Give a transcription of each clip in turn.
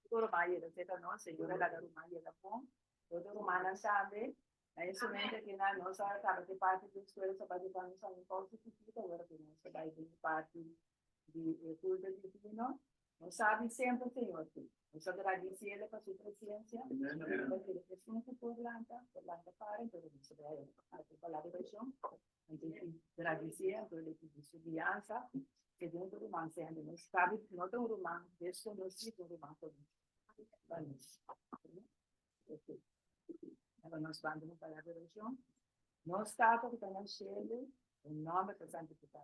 Tur ruman yega serka nos, Señor a laga ruman yega bon. Otro rumannan tambe. Na e somente aki nan nos a kaba ku e parti di eskuela sabatika nos a un pausa chikito awor ku nos ta bai den e parti di e kulto divino. Nos sabi semper Señor tin. Nos a gradisiele pa su presensia. Nos ta kere esun ku por lanta, por lanta para, pero nos ta bai hasi palabra di orashon. Anto i gradisié, anto el pidi su guiansa, ke den un ruman sende. Nos sabi no ta un ruman deskonosí, ta un ruman konosí pa nos. Ok. Aba nos banda un palabra di orashon. Nos Tata ku ta na shelu, bo nòmber ta santifiká.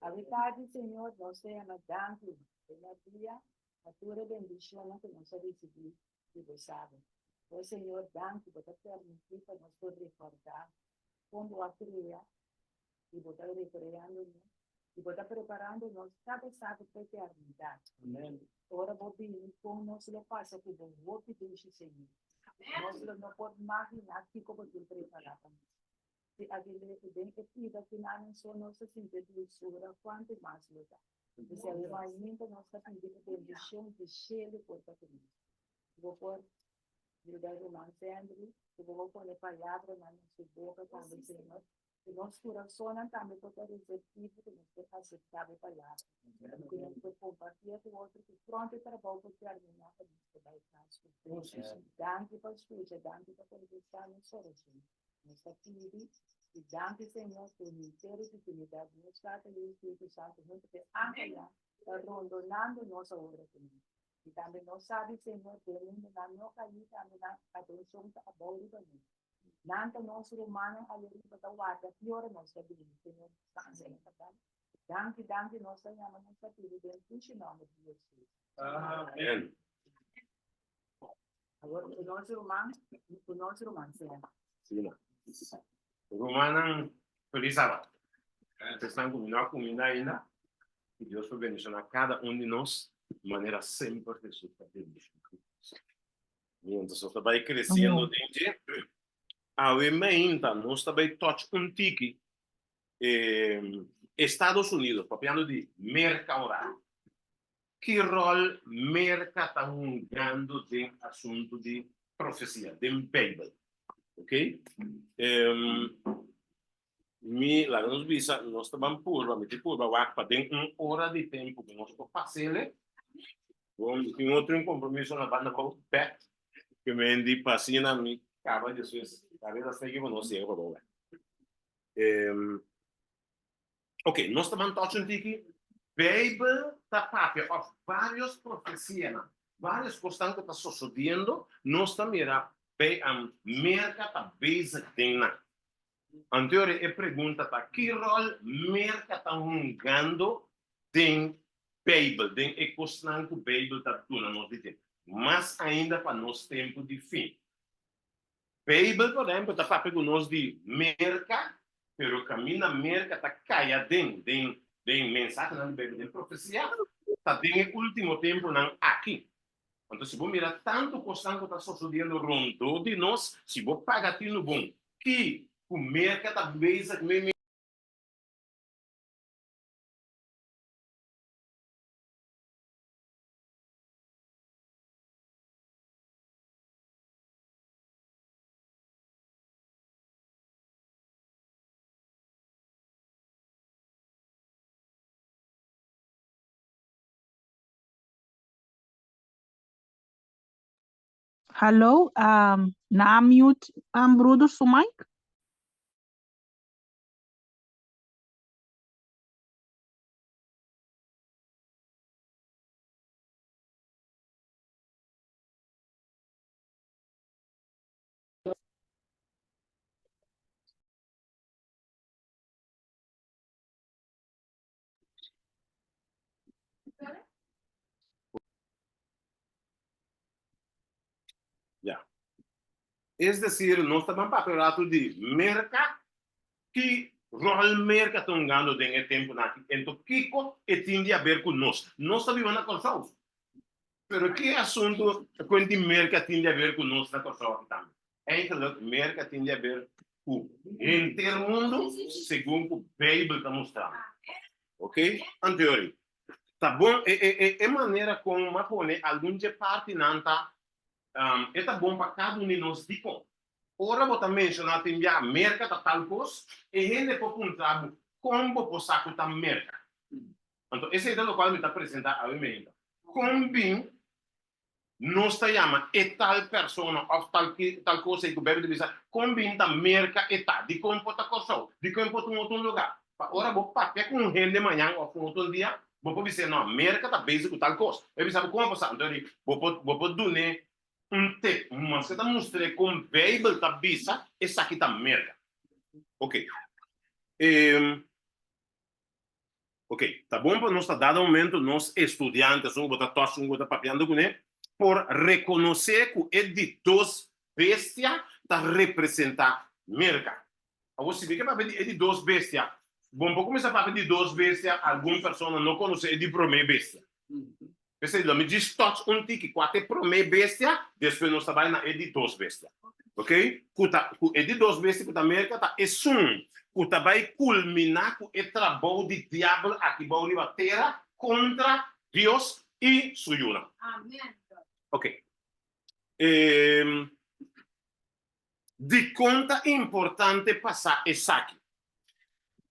Awe tardi, Señor, nos ta yama danki den e dia pa tur e bendishonnan ku nos a risibí di bo sabi. O Señor, danki bo ta permití pa nos por rekordá kon bo a krea i bo ta rekreando nos i bo ta preparando nos kada sabi pa eternidat. Ora bo bini, kon nos lo pasa ku bo hopi dushi, Señor. Nos lo no por maginá kiko bo tin prepará pa nos. Si Aguilé i den e pida ku nan so nos ta sinti e dulsura, kuantu mas lo ta? P'esei ainda nos ta pidi e bendishon di shelu por ta ku nos. Ku bo por yuda ruman Sendry, ku bo por pone palabranan na su boka tambe, Señor, ku nos kurasonnan tambe por ta reseptivo, ku nos por aseptá bo palabra, i ku nos por kompartié ku otro, ku pronto e trabou por terminá pa nos por bai kas ku bo. Danki pa skucha, danki pa kontestá nos orashon. Nos ta pidi i danki Señor ku henter e Divinidat Dios Tata i e Spiritu Santu huntu ku e angelnan ta rondonando nos awor aki nan. I tambe nos sabi Señor ku e mundonan no kaí tambe nan atenshon ta abou riba nos. Nan ta nos rumannan aya riba ta warda ki ora nos ta bini. Señor nos ta anhela pa tal. Danki danki nos ta yama nos ta pidi den dushi nòmber di Jesus. Amen. Awor ku nos ruman, ku nos ruman sea. Sí, no. Rumannan, feliz sábado. Esnan ku no a kuminda ainda, ku Dios por bendishoná kada un di nos manera semper Hesus ta bendishoná nos. Mientras nos ta bai kresiendo den dje, awe mainta nos ta bai touch un tiki Estados Unidos, papiando di Merka ora. Ki ròl Merka ta hungando den asuntu di profesia den Beibel? Ok. Mi, laga nos bisa, nos ta ban purba, mi tin purba wak pa den un ora di tempu ku nos por pas'ele. Bon, mi tin otro un kompromiso na banda bou, bèk, ke men di pa asina mi kaba despues, tal bes a segi pa nos yega pa bou bèk. Ok, nos ta ban touch un tiki. Beibel ta papia òf vários profesianan, vários kosnan ku ta sosodiendo, nos ta mira Merka ta bezig den nan. Anto e pregunta ta, ki ròl Merka ta hungando den Beibel, den e kosnan ku Beibel ta duna nos di dje, mas ainda pa nos tempu di fin? Beibel, por ehempel, ta papia ku nos di Merka, pero kaminda Merka ta kai aden den den mensahenan di Beibel, den profesia, ta den e último tempunan aki. Anto si bo mira tantu kosnan ku ta sosodiendo rondó di nos, si bo paga tinu bon ki ku Merka ta bezig meimei. Hallo, um, na mute um, broeder su mic. Ya. Es decir, nos ta ban papia un rato di Merca, ki rol Merca ta hungando den e temponan aki, ento kiko e tin di haber ku nos? Nos ta biba na Kòrsou, Pero ki asuntu ku di Merka tin di haber ku nos na Kòrsou aki tambe? Eigenlijk, Merka tin di haber. Ku henter mundu segun ku Beibel ta mustra. Ok? Anteori, ta bon e e e e manera kon m'a pone algun dje partinan ta e ta bon pa kada un di nos dikon. Ora bo ta menshoná tin bia Merka ta tal kos, e hende por puntra bo kon bo por sa ku ta Merka. Anto esei ta lokual mi ta presentá awe meinta. Kon bin nos ta yama e tal persona òf tal tal kos ei ku Beibel ta bisa, kon bin ta Merka e ta? Dikon por ta Kòrsou? Dikon por ta un otro lugá? Pa ora bo papia ku un hende mañan òf un otro dia, bo por bis'é, no, Merka ta bezig ku tal kos. E bisa bo kon a pasá? Anto di, bo por bo por dun'é un tip, maske ta mustr'é kon Beibel ta bisa esaki ta Merka. Oke. Ok, ta bon pa nos ta dado momento nos estudiante, esun ku bo ta touch, esun ku bo ta papiando kuné, por rekonosé ku e di dos bestia ta representá Merka. Awor si mi ke papia di e di dos bestia, bo no por kuminsá papia di dos bestia, algun persona no konosé e di promé bestia. P'esei lo mi djis touch un tiki kua ta e promé bestia, despues nos ta bai na e di dos bestia. Ok? Ku ta, ku e di dos bestia ku ta Merka ta esun ku ta bai kulminá ku e trabou di diabel aki bou riba tera kontra Dios i su yunan. Ok. Dikon ta importante pa sa esaki?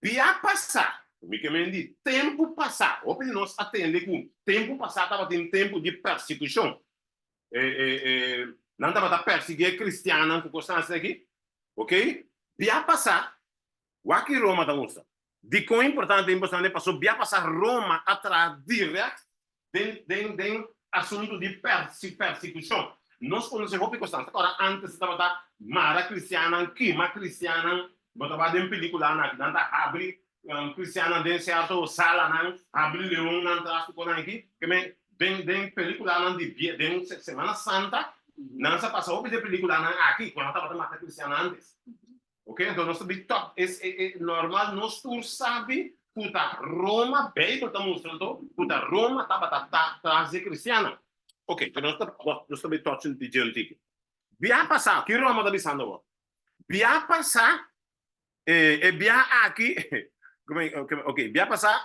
Bia pasá, mi ke men di tempu pasá, hopi di nos a tende ku tempu pasá tabatin tempu di persekushon. Nan tabata persiguí e kristiannan ku kosnan asina aki. Oke? Bia pasá, Wak ki Roma ta mustra. Dikon importante importante? Paso bia pasa Roma a traha direct den den den asuntu di persi persekushon. Nos konosé hopi kosnan. Ta kòrda antes tabata mara kristiannan, kima kristiannan. Bo ta wak den pelikulanan aki, nan ta habri kristiannan den sierto salanan, habri leonnan tras ku konan aki. Ke men den den pelikulanan di bie den Semana Santa nan sa pasa hopi den pelikulanan aki ku nan tabata mata kristiannan antes. Ok, anto nos ta bin tòg es e e normal nos tur sabi ku ta Roma, Beibel ta mustra anto ku ta Roma tabata ta tras di kristiannan. Ok, pero nos ta nos ta bin tòg di dje un tiki. Bia pasá, ki Roma ta bisando awor? Bia pasá, e e bia aki, ok, bia pasá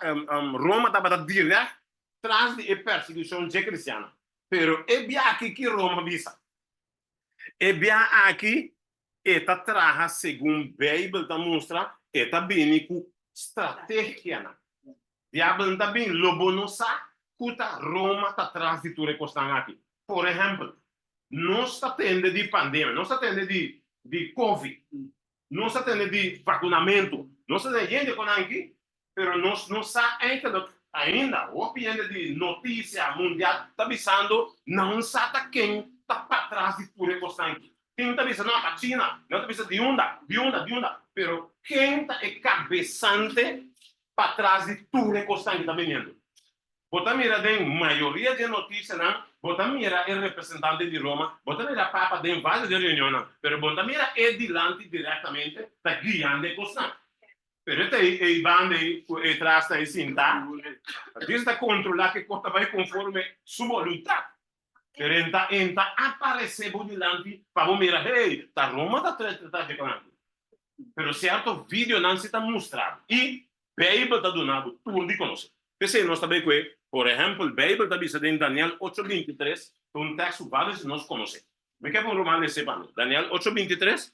Roma tabata dirèkt tras di e persekushon dje kristiannan. Pero e bia aki ki Roma bisa? E bia aki e ta traha segun Beibel ta mustra, e ta bini ku strategianan. Diabel ta bin, lo bo no sa ku ta Roma ta tras di tur e kosnan aki. Por ehèmpel, nos ta tende di pandemia, nos ta tende di di covid, nos ta tende di vakunamentu, nos ta tende hende konan aki, Pero nos no sa eigenlijk ainda. Hopi hende di noticia mundial ta bisando nan sa ta ken ta patras di tur e cosnan aki. Tin ta bisa no ta China, nan ta bisa di unda, di unda, di unda. Pero ken ta e cabesante patras di tur e cosnan ki ta biniendo? Bo ta mira den mayoria di e noticianan, bo ta mira e representante di Roma, bo ta mira Papa den varios di e reunionnan, pero bo no ta mira e dilanti directamente ta guiando e cosnan. Pero e ta ei banda ei ku e tras ta ei sintá. Dios ta kontrolá ke kos ta bai konforme su boluntat. Pero e ta e ta aparesé bo dilanti pa bo mira, hey, ta Roma ta trata dje konanti. Pero sierto videonan si ta mustra bo i Beibel ta duna bo tur di konosé. P'esei nos ta bai ku e, por ehèmpel, Beibel ta bisa den Daniel ocho 23, ta un tèkst ku vários di nos konosé. Mi ke pa un ruman les'é pa mi. Daniel ocho 23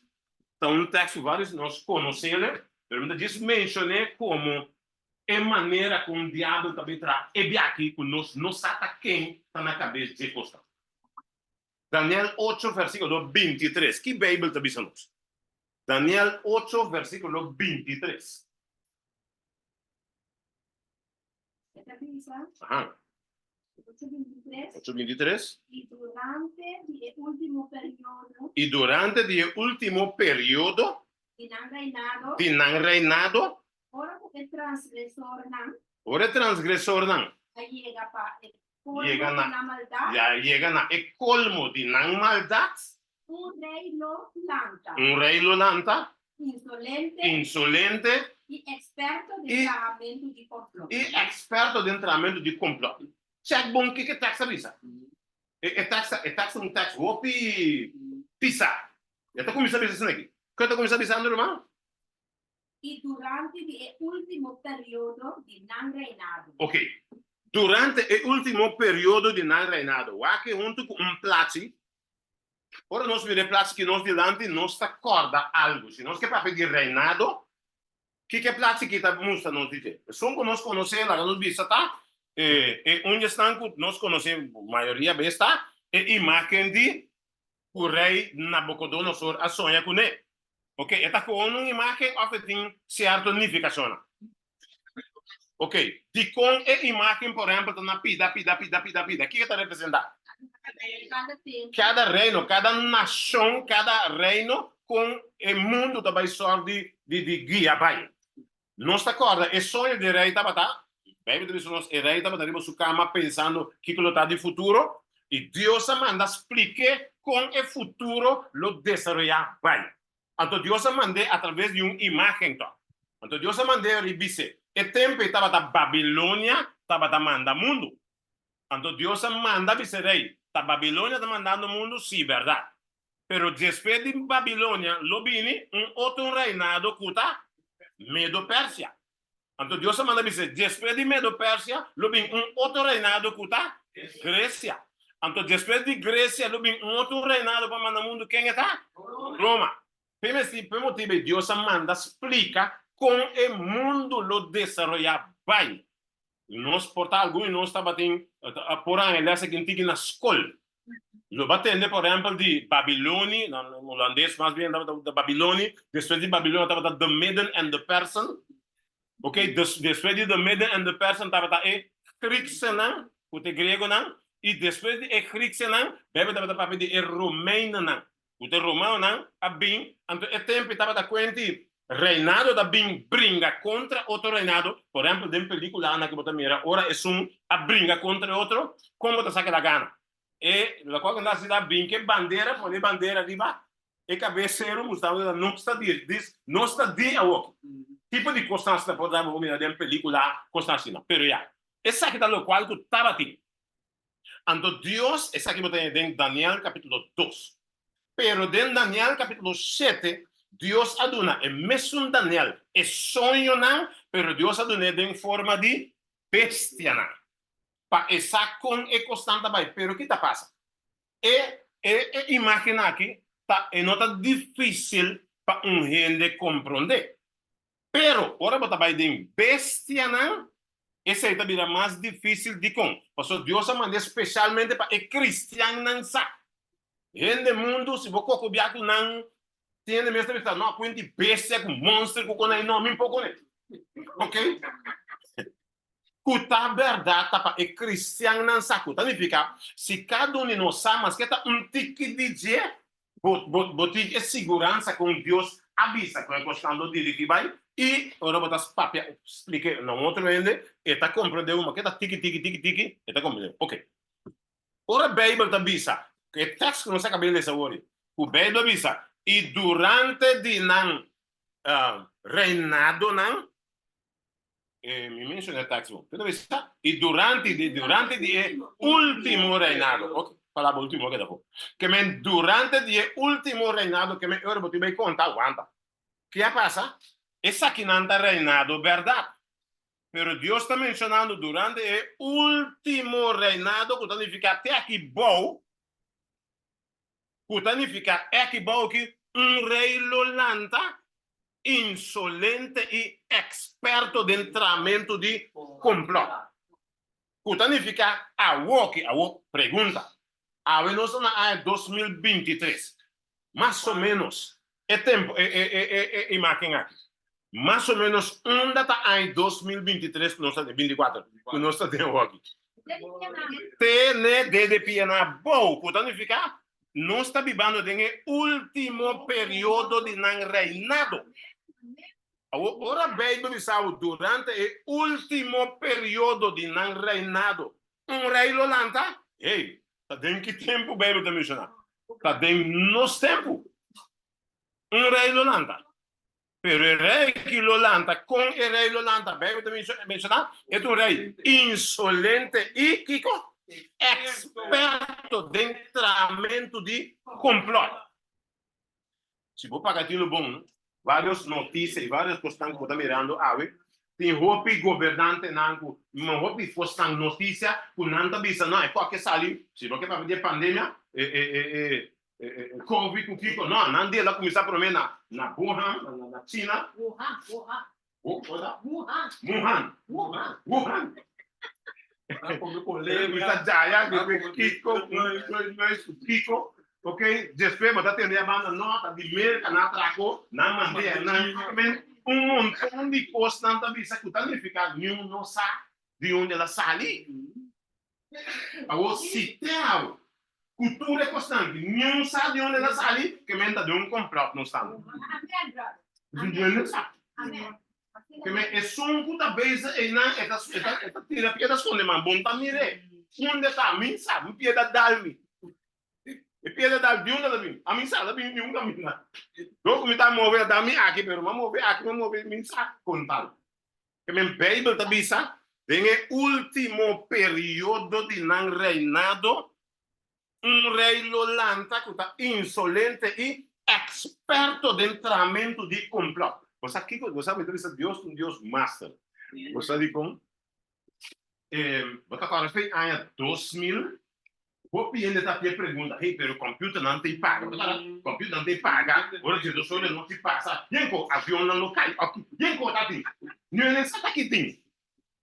ta un tekst ku vários di nos konosé, pero mi ta djis menshon'é komo e manera ku un diabel ta bin traha e biaha ku nos no sa ta ken ta na kabes dje kosnan. Daniel ocho vèrsikulo 23, ki Beibel ta bisa nos? Daniel ocho vèrsikulo 23. E ta bisa. Aha. 8:23. 8:23. I durante di e último periodo. I durante di e último periodo. Di nan reinado. Di nan reinado. Ora ku e transgresornan. Ora e transgresornan. A yega pa e kolmo di nan maldat. A yega na e kolmo di nan maldat. Un rei lo lanta. Un rei lo lanta. Insolente. Insolente. I eksperto den trahamentu di kòmplòt. I eksperto den trahamentu di kòmplòt. Chèk bon kiko e tèks ta bisa. E tèks ta, e tèks ta un tèks hopi pisá. E ta kuminsá bisa esaki. Kiko ta kuminsá bisando, ruman? I durante di e último periodo di nan reinado. Ok. Durante e último periodo di nan reinado. Wak e huntu ku un plachi. Ora nos mira e plachi ki nos dilanti, nos ta kòrda algu. Si nos ke papia di reinado, kiko e plachi ki ta mustra nos di dje? Esun ku nos konosé, laga nos bisa ta e e un di esnan ku nos konosé mayoria bes ta e imágen di ku rei Nabukodonosor a soña kuné. Ok, e ta kon un imágen òf e tin sierto nifikashonnan? Ok, dikon e imágen, por ehèmpel, ta na pida, pida, pida, pida, pida? Kiko e ta representá? Kada reino, kada nashon, kada reino kon e mundu ta bai sòr di di guia bai. Nos ta kòrda e soño di e rei tabata, Beibel ta bisa nos, e rei tabata riba su kama pensando kiko lo ta di futuro, i Dios a manda splik'é kon e futuro lo desaroyá bai. Anto Dios a mand'é atraves di un imágen tòg. Anto Dios a mand'é ri bis'é, e tempu ei tabata Babilonia tabata manda mundu. Anto Dios a manda bisa e rei, Ta Babilonia ta mandando mundu? Sí, bèrdat. Pero despues di Babilonia lo bini un otro reinado ku ta Medo-Persia. Anto Dios a manda bisa, despues di Medo-Persia lo bin un otro reinado ku ta Gresia. Anto despues di Gresia lo bin un otro reinado pa manda mundu. Ken e ta? Roma. P'e motibu ei Dios a manda splika kon e mundu lo desaroyá bai. Nos por ta algun di nos tabatin por haña les aki un tiki na skol. Lo bo a tende por ehempel di Babiloni, na hulandes mas bien tabata de Babiloni, despues di Babilonia tabata de Midden en de Persen, ok, despues di de Midden en de Persen tabata e Grieksenan, ku ta e Griegonan, i despues di e Grieksenan, Bijbel tabata papia di e Romeinennan. Ku ta e romanonan a bin, anto e tempu e tabata kuenti reinado ta bin bringa kontra otro reinado, por ehempel den pelikulanan ku bo ta mira ora esun a bringa kontra e otro, kon bo ta sa keda gana? E lokual ku nan ta hasi ta bin ke bandera, pone bandera riba e kabes seru mustrando ta nos ta di dis, nos ta di awoki. Tipo di kosnan asina por ta bo mira den pelikula, kosnan asina. Pero ya, esaki ta lokual ku tabatin. Anto Dios, esaki bo ta haña den Daniel capítulo dos. Pero den Daniel capítulo shete, Dios a duna e mesun Daniel e soñonan, pero Dios a dun'é den forma di bestianan, pa e sa kon e kosnan ta bai. Pero ki ta pasa? E e e imágen aki ta e no ta difísil pa un hende komprondé. Pero, ora bo ta bai den bestianan, esei ta bira mas difísil. Dikon? Pasobra Dios a mand'é spesialmente pa e kristiannan sa. Hende mundu, si bo koko bia ku nan, tin hende mes ta bisa, No, kuenti bestia ku monster ku konai, no, mi por kuné. Oke? Ku ta bèrdat ta pa e kristiannan sa. Ku ta nifiká, si kada un di nos sa maske ta un tiki di dje, bo bo bo tin e siguransa ku un Dios a bisa ku e kosnan lo dirigí bai, i ora bo ta papia splik'é na un otro hende, e ta komprendé bo maske ta tiki tiki tiki tiki, e ta komprendé. Oke. Ora Beibel ta bisa, ku e tèks ku nos a kaba di lesa awor, ku Beibel a bisa, i durante di nan reinadonan, E mi menciona e tekst bon. Pero bisa, i durante di, durante di e ultimo reinado. Ok, palabra ultimo keda afó. Ke men durante di e ultimo reinado ke men ora bo tin bai konta, wanta. Ke a pasa? Esakinan ta reinado bèrdat. Pero Dios ta mencionando durante e ultimo reinado ku ta nifiká te aki bou, ku ta nifiká eki bou ki un rei lo lanta insolente i eksperto den tramentu di komplòt. Ku ta nifiká awoki, awo, pregunta, awe nos ta na aña 2023, mas o ménos e tempu, e e e e e imágen aki, mas o ménos unda ta aña 2023 ku nos ta den, 24, ku nos ta den awoki? Tene dede pia na bou, ku ta nifiká Nos ta bibando den e último periodo di nan reinado. Awor, ora Beibel bisa bo durante e último periodo di nan reinado un rei lo lanta, hey, ta den ki tempu Beibel ta menshoná? Ta den nos tempu. Un rei lo lanta. Pero e rei ki lo lanta, kon e rei lo lanta? Beibel ta menshoná, e ta un rei insolente i kiko? Eksperto den tramentu di komplòt. Si bo paga tinu bon, varios noticia y varios cosnan cu bo ta mirando awe, tin hopi gobernantenan cu hopi cosnan noticia cu nan ta bisa no e koke sali, si bo ke papia di e pandemia, e e e e e covid cu kico, no, nan di el a cuminsa prome na na Wuhan, na na China. Wuhan, Wuhan. Wuhan. Wuhan. Wuhan. Wuhan. Cuminsa djaya, despues kico, kico, ok, despues bo ta tende a banda no, ta di Merca nan a traco, nan mand'e, nan, men un monton di cosnan ta bisa cu ta nifica niun no sa di unda el a sali. Awor si te awe cu tur e cosnan aki niun sa di unda el a sali, ke men ta den un complot nos tambe. Niun sa. Ke men esun cu ta bezig eynan e ta e ta e ta tira piedra sconde man bon ta mir'e. Unda e ta? Mi sa, mi piedra dal mi. E piedra dal di unda ta bin? Ami sa ta bin di un caminda. Dor cu mi ta move a dal mi aki pero mi a move aki mi a move mi sa con tal. Ke men Beibel ta bisa, Den e último periodo di nan reinado, un rei lo lanta ku ta insolente i eksperto den trahamentu di komplòt. Bo sa kiko? Bo sa mi ta bisa Dios ta un Dios master. Bo sa dikon? Bo ta kòrda fe aña 2000 Hopi hende ta haci e pregunta, hey, pero computernan ta y paga, verdad? Computernan ta y paga, ora dje dos ora di anochi pasa, yen ko avionnan lo cay of ki, yen ko ta tin? Niun hende sa ta ki tin.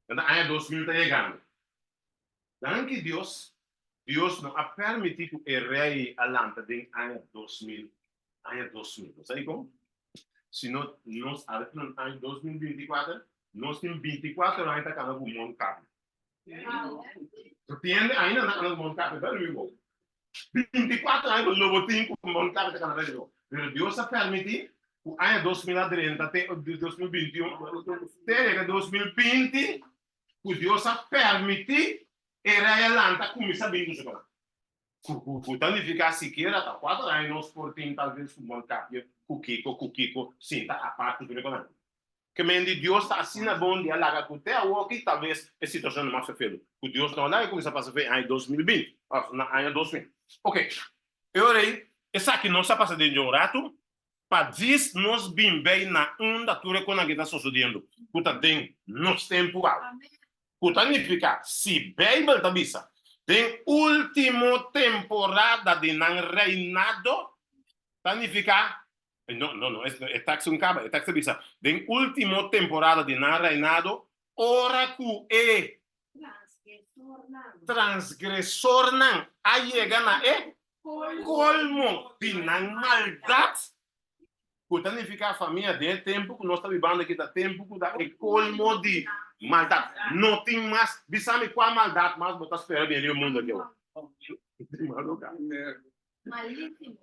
Enta aña 2000 ta yegando. Danki Dios, Dios no a permiti cu e rey a lanta den aña 2000, aña 2000. Bo sa dicon? Si no, nos a aña 2024, nos tin 24 aña ta cana cu mondkapje. Entiende? Ainda na kana mondkapje, bel mi bo. 24 aña lo bo tin ku mondkapje ta kana bel bo. Pero Dios a permití ku aña 2000 a drenta te 2021 te yega 2020 ku Dios a permití e rei a lanta kuminsá bin ku su kona. Ku ta nifiká sikiera ta kuater aña nos por tin talves ku mondkapje ku kiko ku kiko sinta apart ku tur e konan. Ke men di Dios ta asina bon di a laga ku te awoki talves e situashon ta mas fefelu ku Dios no a laga kuminsá pasa fe aña 2020 òf na aña 2000. Oke, e ora ei esaki nos a pasa den dje un ratu pa djis nos bin bei na unda tur e konan aki ta sosodiendo ku ta den nos tempu awe. Ku ta nifiká si Beibel ta bisa den último temporada di nan reinado ta nifiká No, no, no, e tekst un kaba. E tekst ta bisa, den ultimo temporada di nan reinado, ora ku e transgresornan a yega na e kolmo di nan maldat, ku ta nifiká, famia, den e tempu ku nos ta bibando aki ta tempu ku ta e kolmo di maldat. No tin mas, bisa mi kua maldat mas bo ta spera bini riba mundu aki awor?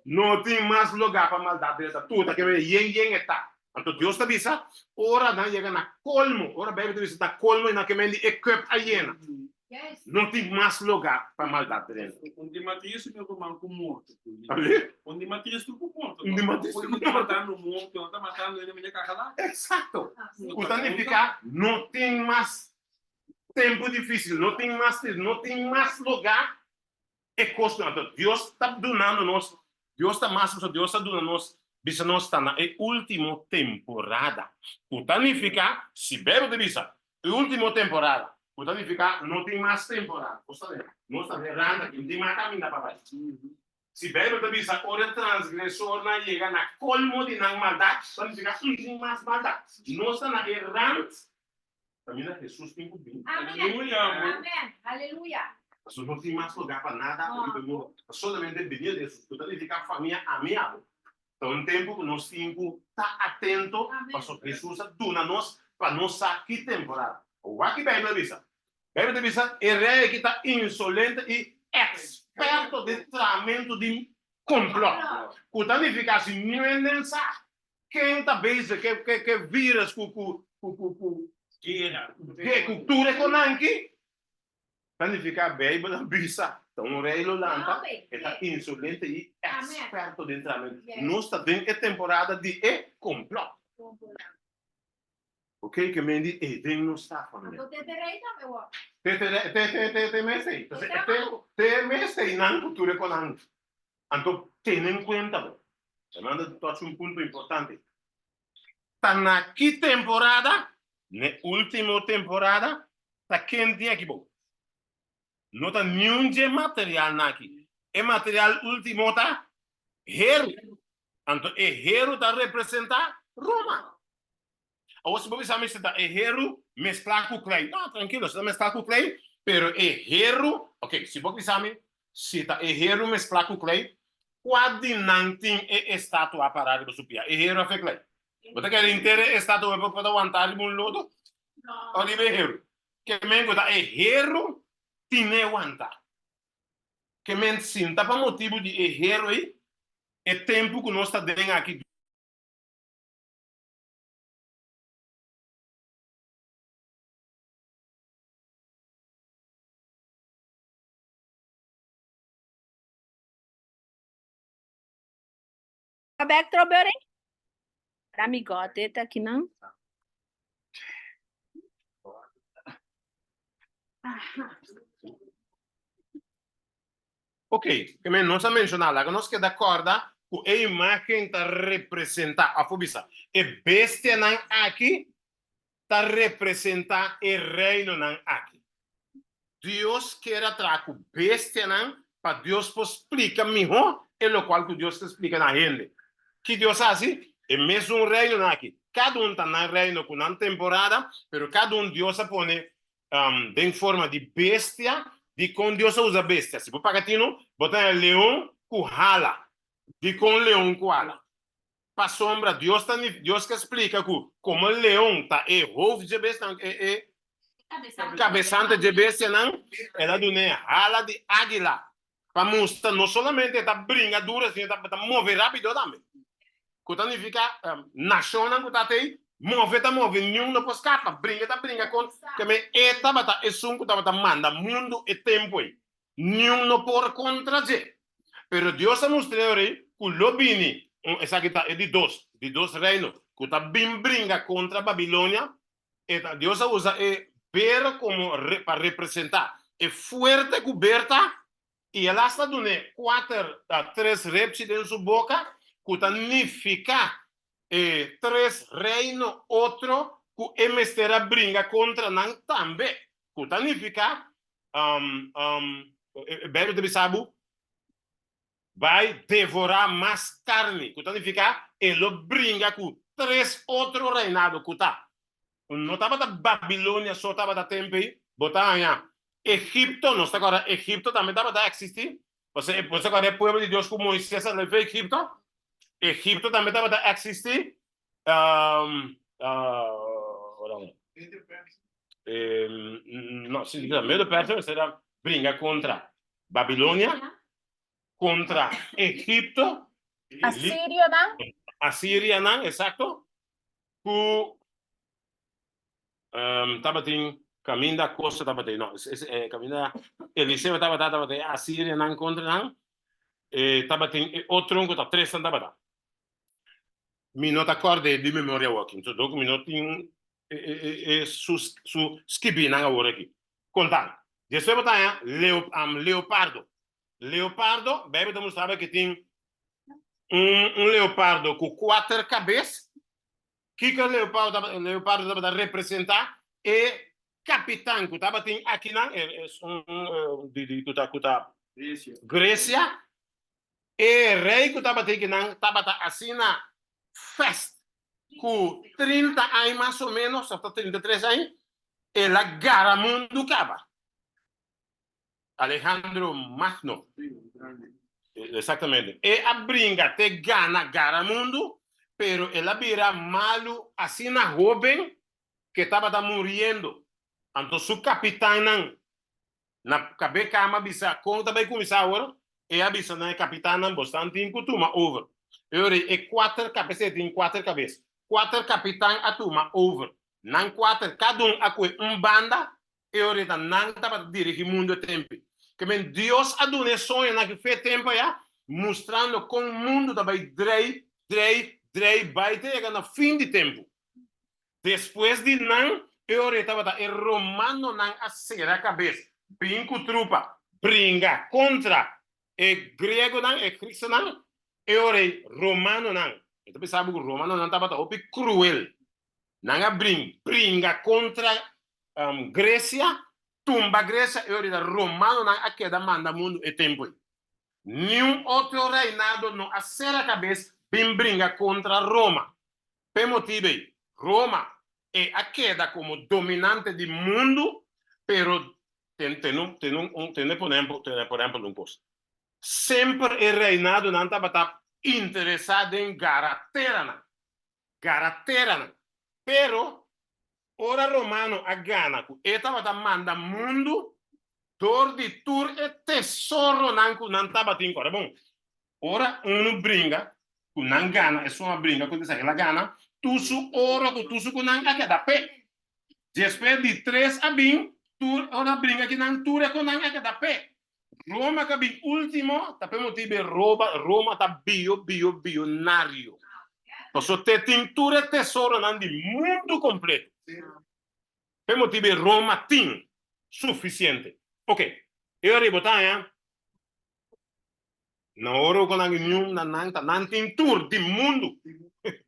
No tin mas lugá pa maldat drenta. Tur ta keda yen yen e ta. Anto Dios ta bisa, ora nan yega na kolmo, ora Beibel ta bisa na kolmo i nan ke men di e kup a yena. No tin mas lugá pa maldat drenta. Un di mas tristu mi ruman ku morto. Un di mas tristu ku morto. Un di mas tristu ku morto. Ta matando morto, no ta matando hende mende kakalaka. Eksakto. Ku ta nifiká no tin mas tempu difísil, no tin mas, no tin mas lugá E kosnan anto Dios ta dunando nos, Dios ta mas pasobra Dios ta duna nos, bisa nos ta na e ultimo temporada, ku ta nifiká, si Beibel ta bisa e ultimo temporada, ku ta nifiká no tin mas temporada, nos ta nos ta veranda aki, no tin mas kaminda pa bai. Si Beibel ta bisa ora e transgresornan yega na kolmo di nan maldat, ta nifiká no tin mas maldat, nos ta na e rant Kaminda Hesus tin ku bin. Aleluya. Amen. Aleluya. Pasobra no tin mas lugá pa nada riba e mundu. Ta solamente bini di Hesus, ku ta nifiká famia ami abo. Ta un tempu ku nos tin ku ta atento, pasobra Hesus a duna nos pa nos sa ki temporada. Wak ki Beibel a bisa. Beibel ta bisa e rei aki ta insolente i eksperto den tramentu di komplòt, ku ta nifiká si niun hende sa Ken ta bezig ke ke ke virus ku ku ku ku ku Guera. Ke ku tur e konanki? Ta nifiká Beibel a bisa ta un rei lo lanta, e ta insolente i eksperto den tramentu. Nos ta den e temporada di e komplòt. Ok, ke men di e den nos ta famia. Anto te te rei tambe wor. Te te te te te te mes ei. Te te mes ei nan ku tur e konanki. Anto tene en kuenta bo. Fernando ta touch un punto importante. Ta na ki temporada? N'e ultimo temporada ta ken tin aki bo? No ta niun dje materialnan aki. E material ultimo ta heru. Anto e heru ta representa Roma. Awor si bo bisa mi si ta e heru mescla cu klei. No, tranquilo, si ta mescla cu klei, pero e heru, ok, si bo bisa mi si ta e heru mescla cu klei, cua di nan tin e estatua para riba su pia? E heru of e klei? Bo ta kere henter e estatua por ta wanta riba un lodo? O riba e heru? Ke men ku ta e heru tine wanta. Ke men sinta pa motibu di e heru ei, e tempu ku nos ta den aki. Back Strawberry? Let me got it aki nan. Aha. Ok, ke men nos a menshoná, laga nos keda kòrda ku e imágen ta representá, òf por bisa, e bestianan aki ta representá e reinonan aki. Dios kier a traha ku bestianan pa Dios por splika mihó e lokual ku Dios ta splika na hende. Ki Dios a hasi? E mesun reinonan aki, kada un ta nan reino ku nan temporada, pero kada un Dios a pone den forma di bestia. Dikon Dios a usa bestia? Si bo paga tinu, bo ta haña leon ku hala. Dikon leon ku hala? Pasobra Dios ta Dios ke splika ku komo leon ta e hoofd dje bestianan, e e kabesante dje bestianan, el a dun'é hala di águila pa mustra no solamente e ta bringa duro sino e ta move rápido tambe. Ku ta nifiká nashonnan ku ta atei move ta move, niun no por skapa, bringa ta bringa kon keme e tabata esun ku tabata manda mundu e tempu ei. Niun no por kontra dje. Pero Dios a mustr'é ora ei ku lo bini un, esaki ta e di dos, di dos reino ku ta bin bringa kontra Babilonia. E ta, Dios a usa e ber komo re, pa representá e fuerte ku ber ta, i el asta dun'é kuater, tres repchi den su boka, ku ta nifiká e tres reino otro ku e mester a bringa kontra nan tambe, ku ta nifiká E Bijbel ta bisa bo, Bai devorá mas karni, ku ta nifiká e lo bringa ku tres otro reinado ku ta. No tabata Babilonia so tabata tempu ei, bo ta haña Egipto, nos ta kòrda Egipto tambe tabata eksistí, pasobra bo ta kòrda e pueblo di Dios ku Moises a lei for Egipto, Egipto tambe tabata eksistí, No, si Medo Persia mester a bringa kontra Babilonia, kontra Egipto, Asirionan. Asirianan, eksakto, ku tabatin kaminda kosta tabatin, no, kaminda Eliseo tabata, tabatin Asirianan kontra nan, tabatin e otro ku ta tresnan tabata. Mi no ta kòrd'é di memoria awor aki, dor ku mi no tin e su su skibinan awor aki. Konta, despues bo ta haña leo leopardo. Leopardo, Beibel ta mustra bo ke tin un un leopardo ku kuater kabes. Kiko leopardo tabata leopardo tabata representá? E kapitan ku tabatin akinan, e esun di di ku ta ku ta Gresia. E rei ku tabatin ki nan tabata asina fest ku 30 aña mas o menos, òf ta 33 aña, el a gara mundu kaba. Alejandro Magno. Exactamente. E a bringa te gana gara mundu, pero el a bira malu asina hoben ke tabata muriendo. Anto su kapitannan Na kab'é kama bisa, Kon ta bai kuminsá awor? E a bisa na e kapitannan, Bosnan tin ku tuma over. E ora ei e kuater kabes, e tin kuater kabes, kuater kapitan a tuma over. Nan kuater, kada un a kue un banda, e ora ei ta nan tabata dirigí mundu e tempu. Ke men Dios a duna e soñonan ki fe tempu ayá, mustrando kon mundu ta bai drei, drei, drei bai te yega na fin di tempu. Despues di nan, e ora ei tabata e romanonan a sera kabes, bin ku trupa, bringa kontra e griegonan, e grisenan. E ora ei romanonan, mi ta bisa bo ku romanonan tabata hopi kruel. Nan a brin bringa kontra Gresia, tumba Gresia, e ora ei romanonan a keda manda mundu e tempu ei. Niun otro reinado no a sera kabes bin bringa kontra Roma. P'e motibu ei, Roma e a keda komo dominante di mundu, pero ten ten un ten un tene por ehempel tene por ehempel un kos. Semper e reinadonan tabata interesá den gara teranan, gara teranan. Pero ora romano a gana ku e tabata manda mundu dor di tur e tesoronan ku nan tabatin. Ora bon, ora unu bringa ku nan gana, esun a bringa ku esaki el a gana, tur su oro ku tur su ku nan a keda p'e. Despues di tres a bin, tur ora bringa ki nan tur e ku nan a keda p'e. Roma ka bin ultimo, ta p'e motibu e roba, Roma ta bio bio bionario. Paso te tin tur e tesoronan di mundu kompleto. P'e motibu e Roma tin sufisiente. Ok, e ora ei bo ta haña Na ora ku nan niun na nan ta nan tin tur di mundu.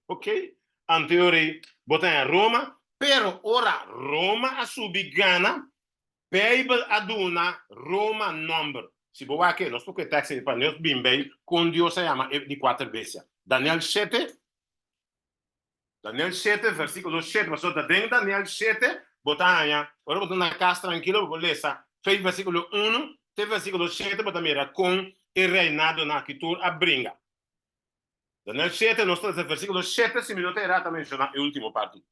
Ok, anto e ora ei bo ta haña Roma, pero ora Roma a subi gana, Beibel a duna Roma nòmber. Si bo wak e, nos por ku e tèks ei pa nos bin bei kon Dios a yama e di kuater bestia. Daniel shete, Daniel shete, versíkulo shete, pasobra ta den Daniel shete bo ta haña, ora bo ta na kas trankilo bo por lesa fei versíkulo unu te versíkulo shete bo ta mira kon e reinadonan aki tur a bringa. Daniel shete, nos ta lesa versíkulo shete, si mi no ta erá ta menshoná e último parti.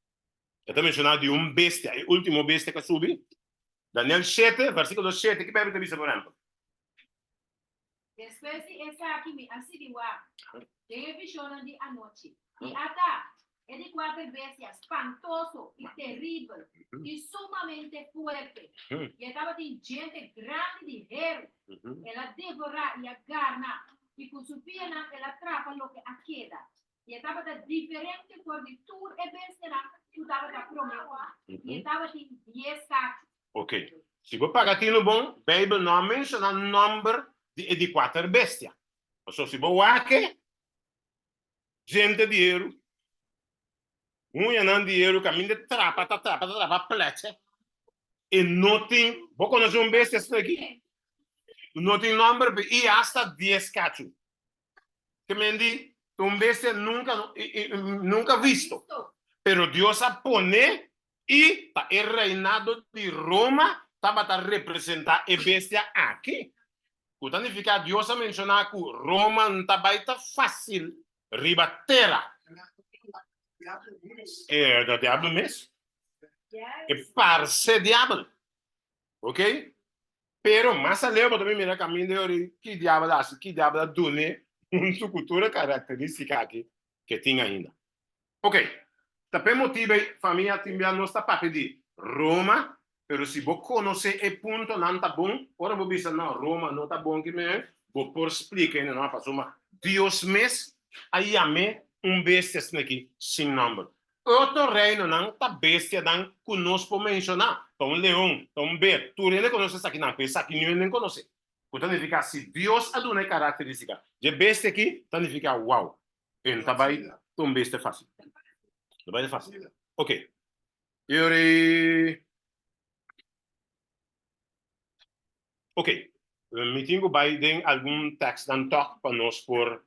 E ta menshoná di un bestia, e último bestia ku a subi. Daniel shete, versíkulo shete, ki Beibel ta bisa por ehèmpel? Despues di esaki mi a sigui wak den e vishonnan di anochi, i ata, e di kuater bestia spantoso i teribel i sumamente fuerte, i e tabatin djente grandi di heru. El a devorá i a garna, i ku su pianan el a trapa loke a keda, i e tabata diferente for di tur e bestianan ku tabata promé ku e, i e tabatin dies kachu. Ok. Si bo paga tinu bon, Beibel no a menshoná nòmber di e di kuater bestia. Pasobra si bo wak e djente di heru, huñanan di heru kaminda e trapa ta trapa ta trapa plèche, e no tin, bo konosé un bestia asina aki? No tin nòmber p'e i asta dies kachu. Ke men di, un bestia nunka nunka visto. Pero Dios a pone i pa e reinado di Roma tabata representá e bestia aki. Ku ta nifiká Dios a menshoná ku Roma no ta bai ta fásil riba tera. E ta diabel mes. E parse diabel. Ok? Pero mas aleu bo ta bin mira kaminda e ora ki diabel a hasi, ki diabel a dun'é huntu ku tur e karakterístika aki ke tin ainda. Ok, ta p'e motibu ei famia tin bia nos ta papia di Roma, pero si bo konosé e puntonan ta bon, ora bo bisa no Roma no ta bon kimen, bo por splika hende no pasobra Dios mes a yam'é un bestia asina aki sin nòmber. Otro reinonan ta bestianan ku nos por menshoná, ta un leon, ta un ber, tur hende konosé esakinan, pero esaki niun hende konosé. Ku ta nifiká si Dios a duna e karakterístika dje bestia akí, ta nifiká wou, e no ta bai ta un bestia fásil. No bai ta fásil. Oke. E ora ei. Oke. Mi tin ku bai den algun tèkstnan tòg pa nos por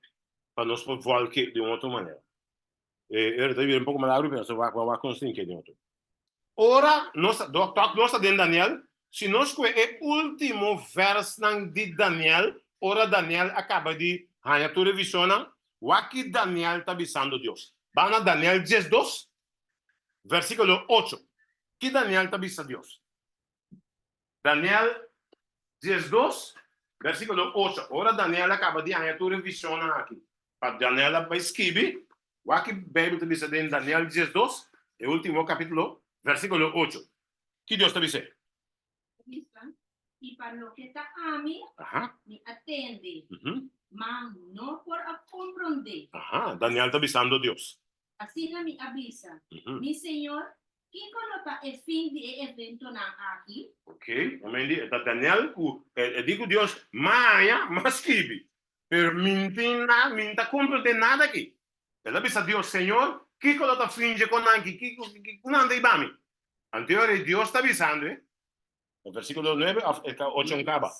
pa nos por vòlke di un otro manera. E ta bira un poko mas largu pero wak wak kon stinke den otro. Ora nos ta tok nos ta den Daniel, si nos kohe e ultimo vèrsnan di Daniel, ora Daniel a kaba di haña tur e vishonnan, wak ki Daniel ta bisando Dios. Ban na Daniel diesdos, vèrsikulo ocho. Ki Daniel ta bisa Dios? Daniel diesdos, versíkulo ocho. Ora Daniel a kaba di haña tur e vishonnan aki, pa Daniel a bai skibi, wak ki Beibel ta bisa den Daniel diesdos, e último kapítulo, versíkulo ocho. Ki Dios ta bis'é? Ta bisa, I pa loke ta ami, mi a tende, ma no por a komprondé. Daniel ta bisando Dios. Asina mi a bisa, Mi Señor, kiko lo ta e fin di e eventonan aki? Ok, amen di, e ta Daniel ku e di ku Dios, M'a haña, m'a skibi. Pero mi no tin nada, mi no ta comprende nada aki. El a bisa Dios, Señor, kiko lo ta finge con nan aki? Kiko, kiko nan ta hiba mi? Anto e ora ei Dios ta bisando e, na versiculo nuebe of e ocho un caba.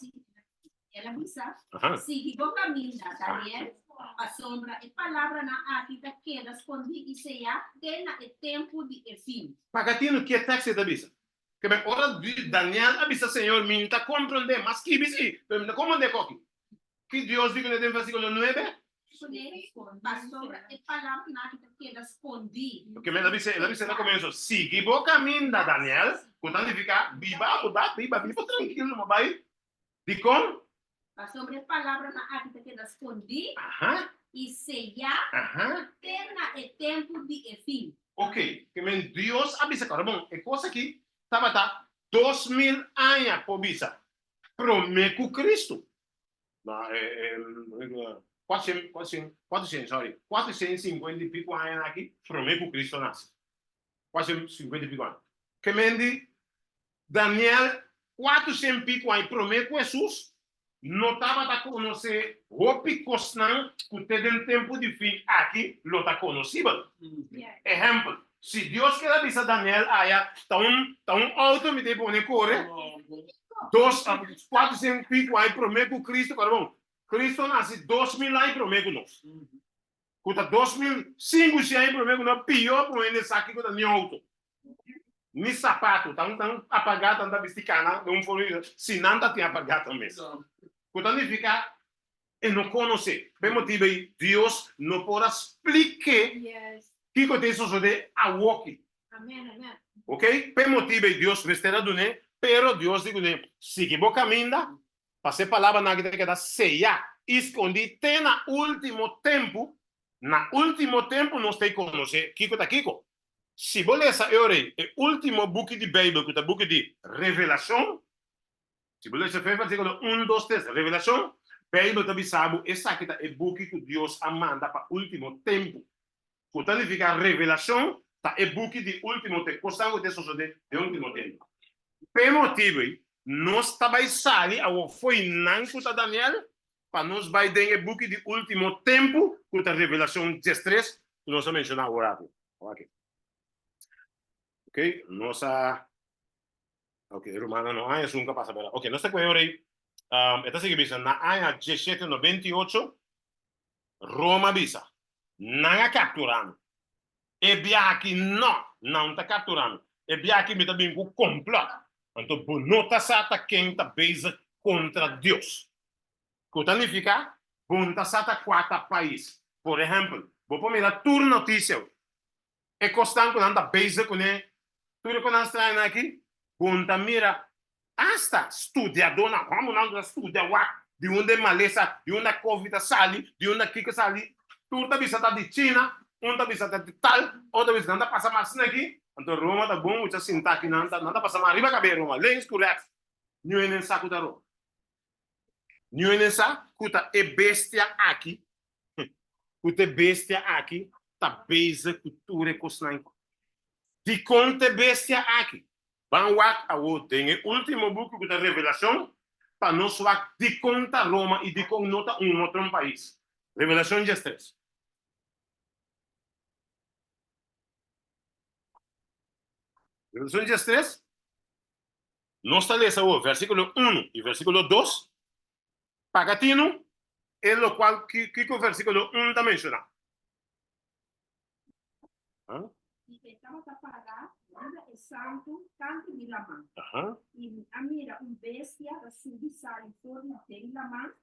El a bisa, Sigui bo caminda, Daniel, pasobra e palabranan aki ta keda scondí i seyá te na e tempu di e fin. Paga tinu ki e tekst ei ta bisa. Keme ora Daniel a bisa Señor, mi no ta comprende, mas skibi si, pero mi no ta comprende koki. Ki Dios di kuné den versíkulo nuebe? Pasobra e palabranan aki ta keda skondí. Keme el a bisa? El a bisa na komienso, Sigui bo kaminda, Daniel, ku ta nifiká, biba bo da, biba, biba trankil, no bai. Dikon? Pasobra e palabranan aki ta keda skondí i seyá te na e tempu di e fin. Oke, keme Dios a bisa kòrda bon, e kos aki tabata 2000 aña por bisa promé ku Kristu. Na sorry, 450 i piku aña aki promé ku Kristu a nase. 450 i piku aña. Ke men di Daniel 400 piku aña promé ku Hesus no tabata konosé hopi kosnan ku te den tempu di fin aki lo ta konosibel. Ehèmpel, si Dios keda bisa Daniel aya ta un ta un outo mi ta pone kore dos 400 piku aña promé ku Kristu, perdon, Kristu a nase 2000 aña promé ku nos. Ku ta 2500 aña promé ku nos, pió ku hende sa kiko ta ni outo. Ni sapato, ta un tan apagá tan ta bisti kana den un forma si nan ta tin apagá ta mes. Ku ta nifiká e no konosé. P'e motibu ei Dios no por a splik'é kiko ta e sosodé awoki. Oke? P'e motibu ei Dios mester a dun'é, pero Dios di kuné, sigui bo kaminda, pas'e palabranan aki ta keda seyá i skondí te na último tempu. Na último tempu nos ta e konosé kiko ta kiko. Si bo lesa e ora ei e último buki di Beibel ku ta buki di Revelashon, si bo lesa fe versíkulo un, dos, tres, Revelashon, Beibel ta bisa bo esaki ta e buki ku Dios a manda pa último tempu. Ku ta nifiká Revelashon ta e buki di último tempu, kosnan ku ta sosodé den último tempu. P'e motibu ei, nos ta bai sali awor fo'i nan ku ta Daniel pa nos bai den e buki di último tempu ku ta Revelashon 13 ku nos a menshoná awor aki. Awor aki. Ok, nos a Ok, rumannan no aña esun ka pasa bera. Ok, nos ta kohe ora ei. Um, e ta sigui bisa, na aña 1798, Roma bisa, nan a kapturá mi. E biaha aki no, nan ta kapturá mi. E biaha aki mi ta bin ku komplòt. Anto bo no ta sa ta ken ta bezig kontra Dios. Ku ta nifiká, bo no ta sa ta kua ta pais. Por ehèmpel, bo por mira tur notisia E kosnan ku nan ta bezig kuné, tur e konan strañonan aki, bo no ta mira asta studiadónan, hòmbernan ku ta studia wak di unda e malesa, di unda covid a sali, di unda kiko a sali, tur ta bisa ta di China, un ta bisa ta di tal, otro ta bisa nan ta pasa mas asina aki, anto Roma ta bon mucha sinta aki, nan ta nan ta pasa mas riba kabes Roma, links ku rèks, niun hende sa ku ta Roma, niun hende sa ku ta e bestia aki Ku te bestia aki ta bezig ku tur e kosnan. Dikon te bestia aki? Ban wak awor den e último buki ku ta Revelashon pa nos wak dikon ta Roma i dikon no ta un otro pais. Revelashon 13. Revelashon 13, nos ta lesa awor versíkulo unu i versíkulo dos. Paga tinu e lokual kiko versíkulo un ta menshoná. I e tabata pará riba e santu kantu di laman, i mi a mira un bestia ta subi sali for di den laman,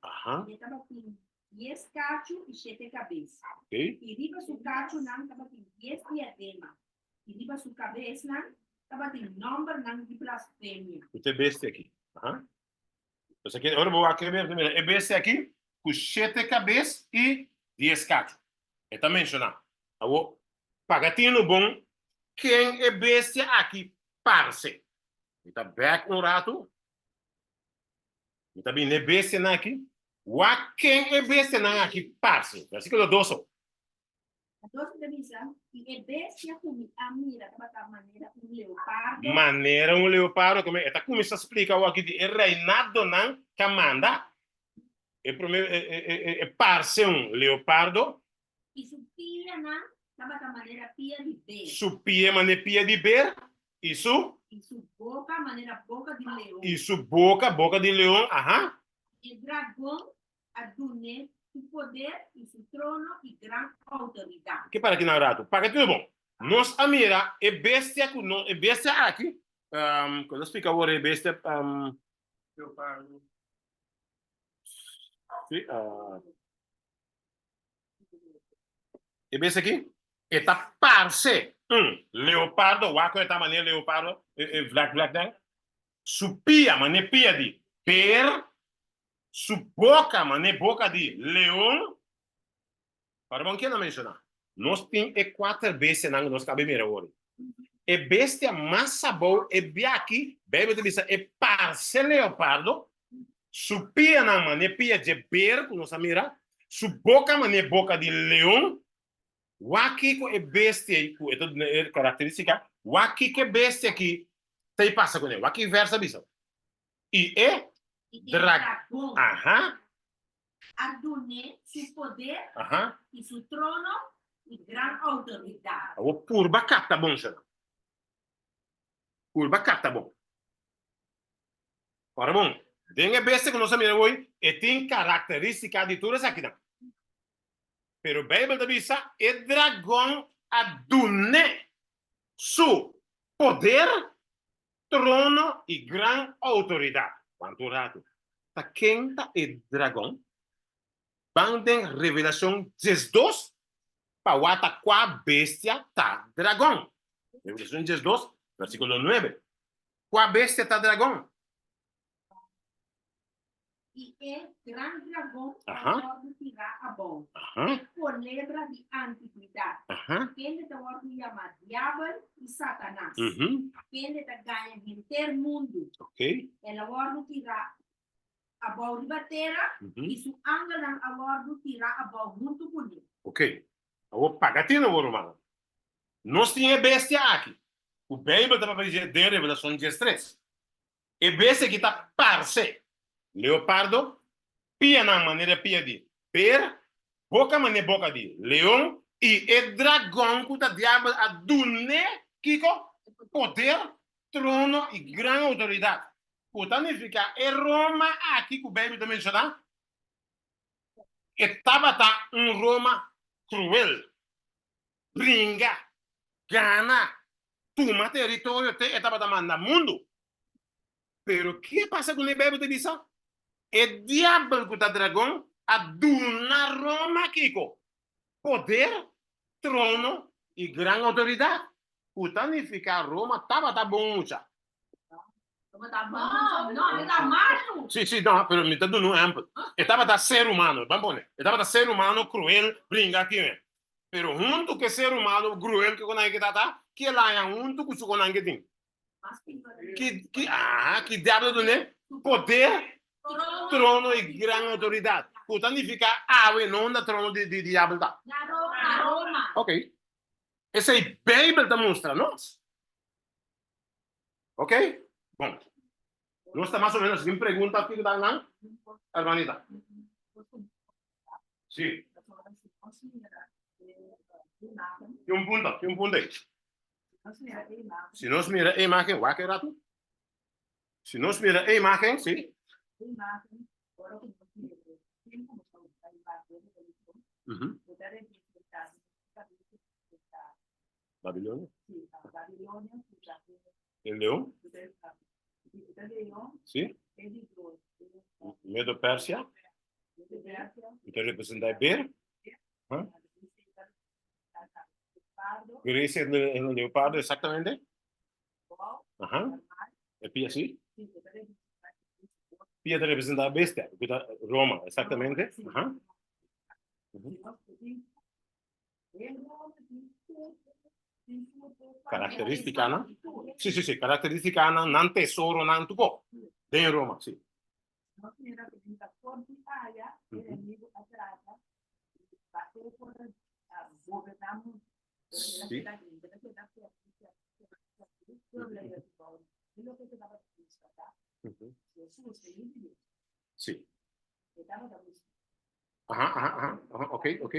i e tabatin dies kachu i shete kabes, i riba su kachunan tabatin dies diadema, i riba su kabesnan tabatin nòmbernan di blasfemia. Ku ta e bestia akí? Pues aki, ora bo wak e bestia, mira, e bestia aki ku shete kabes i dies kachu. E ta menshoná. Awor, paga tinu bon ken e bestia aki parse. Mi ta bèk un ratu. Mi ta bini e bestianan aki. Wak ken e bestianan aki parse. Versíkulo dos. Dos ta bisa, I e bestia ku mi a mira tabata manera un leopardo. Manera un leopardo, kome e ta kuminsá splika awor aki di e reinadonan ku a manda. E promé e e e e parse un leopardo. I su pianan tabata manera pia di ber. Su pia manera pia di ber, i su. I su boka manera boka di leon. I su boka, boka di leon, aha. E dragon a dun'é su poder i su trono i gran outoridat. Ke para aki nan ratu. Paka tene bon. Nos a mira e bestia ku no, e bestia aki, ku ta splika awor e bestia, Leopardo. Sí, e bestia aki, e ta parse un leopardo, wak ku e ta manera leopardo, e vlek vlek den, su pia manera pia di ber, su boka manera boka di leon. Para bon kenda menshoná, nos tin e kuater bestianan ku nos kabe mira awor. E bestia mas abou e biaki, Beibel ta bisa e parse leopardo, su pianan manera pia dje ber ku nos a mira, su boka manera boka di leon. Wak kiko e bestia ei, ku e ta duna e karakterístika, wak kiko e bestia aki ta ei pasa kuné. Wak ki vèrs ta bisa. I e dragon. Aha. A dun'é su poder i su trono i gran outoridat. Awor purba kapta bon, shona. Purba kapta bon. Ora bon, den e bestia ku nos a mira awor, e tin karakterístika di tur esakinan. Pero Beibel ta bisa, e dragon a dun'é su poder Trono i gran outoridat. Wanta un ratu. Ta ken ta e dragon? Ban den Revelashon 12 pa wak ta kua bestia ta dragon. Revelashon 12, versíkulo 9. Kua bestia ta dragon? I e gran dragon a wòrdu tirá abou, e kolebra di antiguidat, kende ta wòrdu yamá Diabel i Satanas, kende ta gaña henter mundu. El a wòrdu tirá abou riba tera, i su angelnan a wòrdu tirá abou huntu kuné. Ok, awor paga tino bo rumannan. Nos tin e bestia aki, ku Beibel ta papia di dje den Revelashon 13. E bestia ki ta parse leopardo, pianan manera pia di ber, boka manera boka di leon, i e dragon ku ta diabel a dun'é kiko? Poder, trono i gran outoridat. Ku ta nifiká e Roma aki ku Beibel ta menshoná, e tabata un Roma kruel. bringa, gana, tuma teritorio te e tabata manda mundu. Pero ke pasa ku ne Beibel ta bisa? E diabel ku ta dragon a duna Roma kiko? Poder, trono i gran outoridat. Ku ta nifiká Roma tabata bon mucha. Sí, sí, no, pero mi ta duna un ehempel. E tabata ser humano, ban pone, e tabata ser humano kruel, bringa kimen. Pero huntu ku e ser humano gruel ku nan ke ta ta, ki el haña huntu ku su ku nan ke tin? Ki, ki, aha, ki diablo dun'é? Poder, trono i gran outoridat. Ku ta nifiká awe no unda trono di di diabel ta. Ok. Esei Beibel ta mustra nos. Ok? Bon. Nos ta mas o menos sin pregunta aki ku nan, hermanita? Sí. Tin un punto, tin un punto ahí. Si nos mira e imagen, wak e rato. Si nos mira e imagen, sí. Mm Babilonia. El león. Sí. Medo Persia. Ku ta representá e ber. Grecia e leopardo, exactamente. Aha. E pia sí. Pia ta representá e bestia, ku ta Roma, exactamente. Aha. Karakterístikanan. Sí, sí, sí, karakterístikanan, nan tesoronan, tur kos. Den Roma, sí. Sí. Sí. Aha, aha, aha, aha, ok, ok.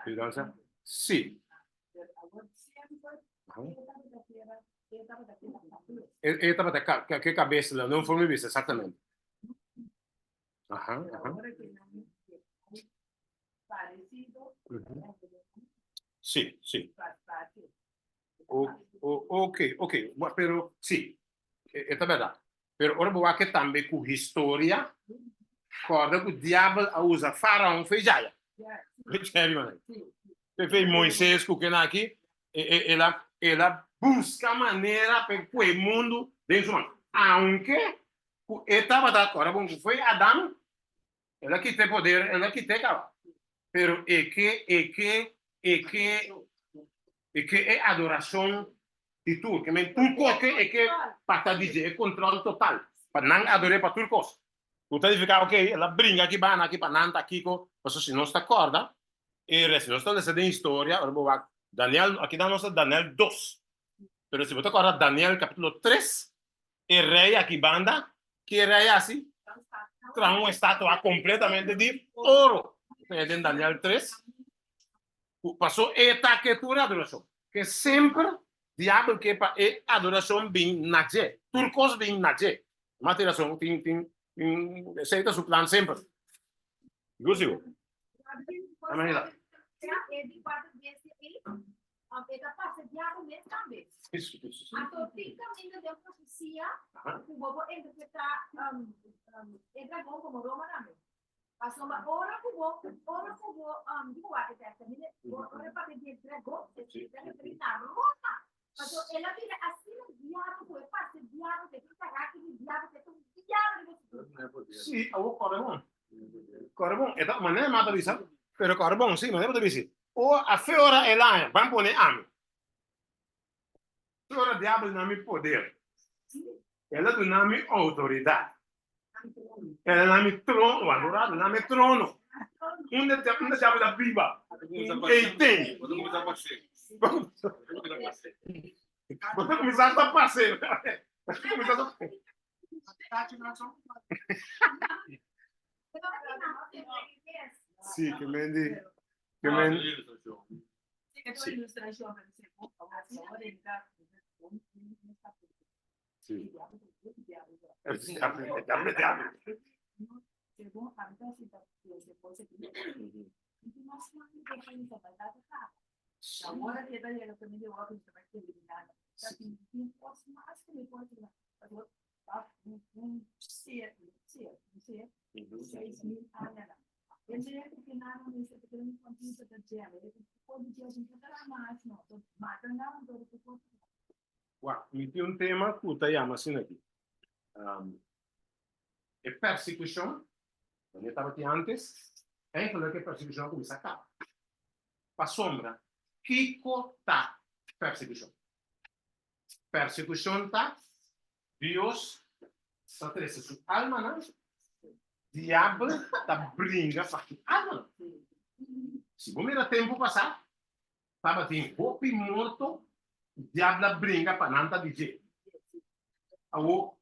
Yudansa? Sí. E tabata ke kabesa la, no forma di bisa, exactamente. Aha, aha. Sí, sí. Ok, ok, pero sí, e ta berdad. Pero ora bo wak tambe ku historia, kòrda ku diabel a usa Faraon fe jaya. Fe Moises ku ken aki, el a el a buska manera pa e pue mundu den su man. Aunke ku e tabata, kòrda bon ku foi Adam, el a kita e poder, el a kita e kaba. Pero e ke e ke e ke e ke e adorashon di tur, ke men tur kos ke e ke pa ta di dje, e kontrol total, pa nan ador'é pa tur kos. Ku ta nifiká, ok, el a bringa aki banda aki pa nan ta kiko, pasobra si nos ta kòrda e res, nos ta lesa den historia, ora bo wak Daniel, akinan nos ta Daniel dos, pero si bo ta kòrda Daniel kapitulo tres, e rei aki banda, ke rei hasi? Traha un estatua kompletamente di oro. Ta den Daniel tres. Ku pasó e ta ke tur adorashon. Ke semper diabel ke pa e adorashon bin na dje. Tur kos bin na dje. Ma tin rason, tin, tin, tin, esei ta su plan semper. Sigur, sigur. Amen. E ta pasa diabel mes tambe. Anto tin kaminda den profesia ku bo por interpretá e dragon komo Roma tambe. Pasobra ora ku bo, ora ku bo, di bo wak e tèkst, ora e papia di e dragon, e ta referí na Roma. Pasobra el a bira asina diabel ku e parse diabel, ku e tin karakter di diabel, ku e ta un diabel riba su kurpa. Sí, awor kòrda bon. Kòrda bon, e ta manera mi a ta bisa, pero kòrda bon, sí, manera bo ta bisa. O a fe ora el aña, ban pone ami. Fe ora diabel na mi poder. El a duna mi outoridat. El a na mi trono, wak un rato, na mi trono. Unda unda diabel ta biba? Ei ten. Bo ta kuminsá parse. Bo ta kuminsá ta parse. Bo ta kuminsá ta Sí, ke men di, ke men. Sí. Wak, mi tin un tema ku ta yama asina aki. E persekushon, manera tabatin antes, eigenlijk e persekushon a kuminsá kaba. Pasobra, kiko ta persekushon? Persekushon ta Dios ta trese su almanan, diabel ta bringa pa su almanan. Si bo mira tempu pasá, tabatin hopi morto, diabel a bringa pa nan ta di dje. Awor,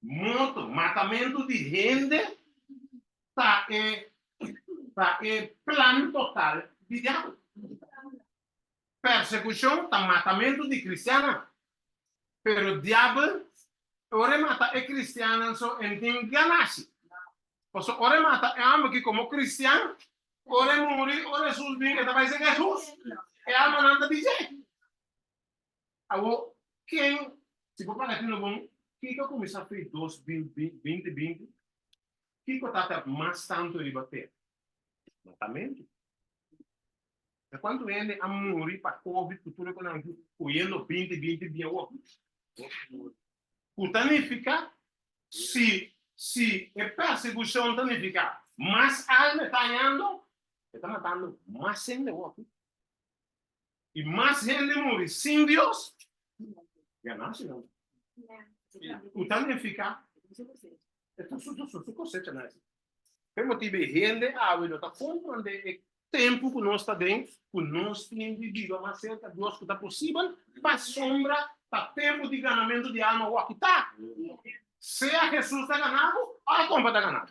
morto, matamentu di hende ta e ta e plan total di diabel. Persekushon ta matamentu di kristiannan. Pero diabel ora e mata e kristiannan so e tin ganashi. Pasobra ora e mata e hòmber aki komo kristian, ora e muri, ora Hesus bin e ta bai serka Hesus. E almanan ta di dje. Awor ken, si bo paga tino bon, kiko a kuminsá fei 2020 binti? Kiko ta ta mas tantu riba tera? Matamentu. Ta kuantu hende a muri pa covid ku tur e konan ku koyendo 20 20 bien wou? Ku ta nifiká si si e persekushon ta nifiká mas alma e ta hañando, e ta matando mas hende wou. I mas hende muri sin Dios, ganashi nan. Ku ta nifiká e ta su su kosecha nan. P'e motibu e hende awe no ta komprondé e tempu ku nos ta den, ku nos tin di biba mas serka Dios ku ta posibel, pasobra. Ta tempu di ganamentu di alma wòki ta. Sea Hesus ta gana bo òf e kompa ta gana bo.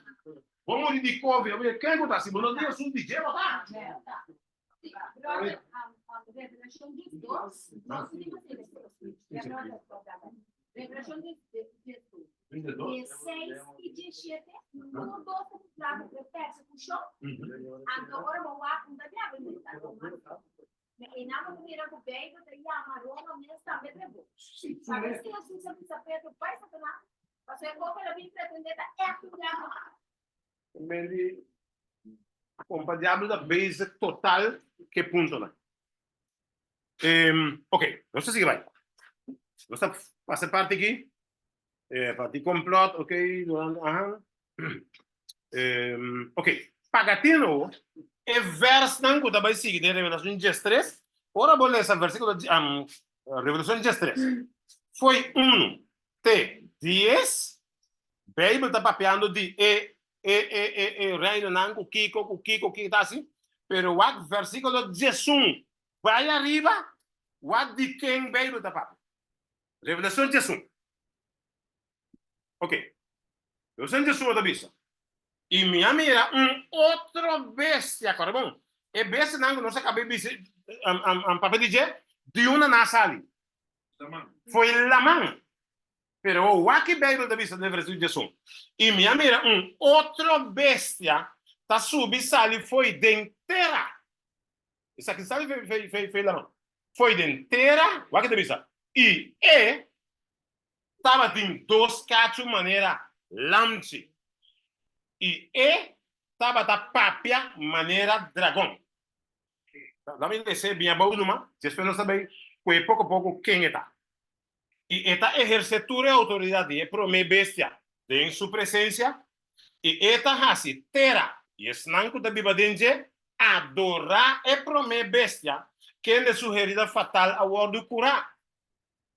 Bo muri di covid, bo di ken ku ta? Si bo no tin Hesus di dje bo ta. Mendi kompa diablo ta bezig total ke puntonan. Ok, nos ta sigui bai. Nos ta pasa e parti aki. Parti complot, ok, durante, aha. Ok, paga tino e versnan ku ta bai sigui den Revelacion diestres. Ora bo lesa versikulo, Revelacion diestres, foi unu te dies, Beibel ta papiando di e e e e e reinonan ku kiko ku kiko kiko ta hasi, pero wak versikulo diesun bai ariba, wak di ken Beibel ta papia. Revelacion diesun. Ok. Revelacion diesun ta bisa, I mi a mira un otro bestia, kòrda bon, e bestianan ku nos a kaba di bisa, papia di dje, di unda nan a sali? Foi laman. Pero wak ki Beibel ta bisa den versíkulo diesun, I mi a mira un otro bestia ta subi sali foi den tera. Esaki sali foi laman. Foi den tera, wak ki ta bisa, i e tabatin dos kachu manera lamchi, i e tabata papia manera dragon. Lami lesa bien abou numa, despues nos ta bay koe poko poko ken e ta. I e ta ehersé tur e outoridat di e promé bestia den su presensia, i e ta hasi tera i esnan ku ta biba den dje adorá e promé bestia, kende su herida fatal a wòrdu kurá.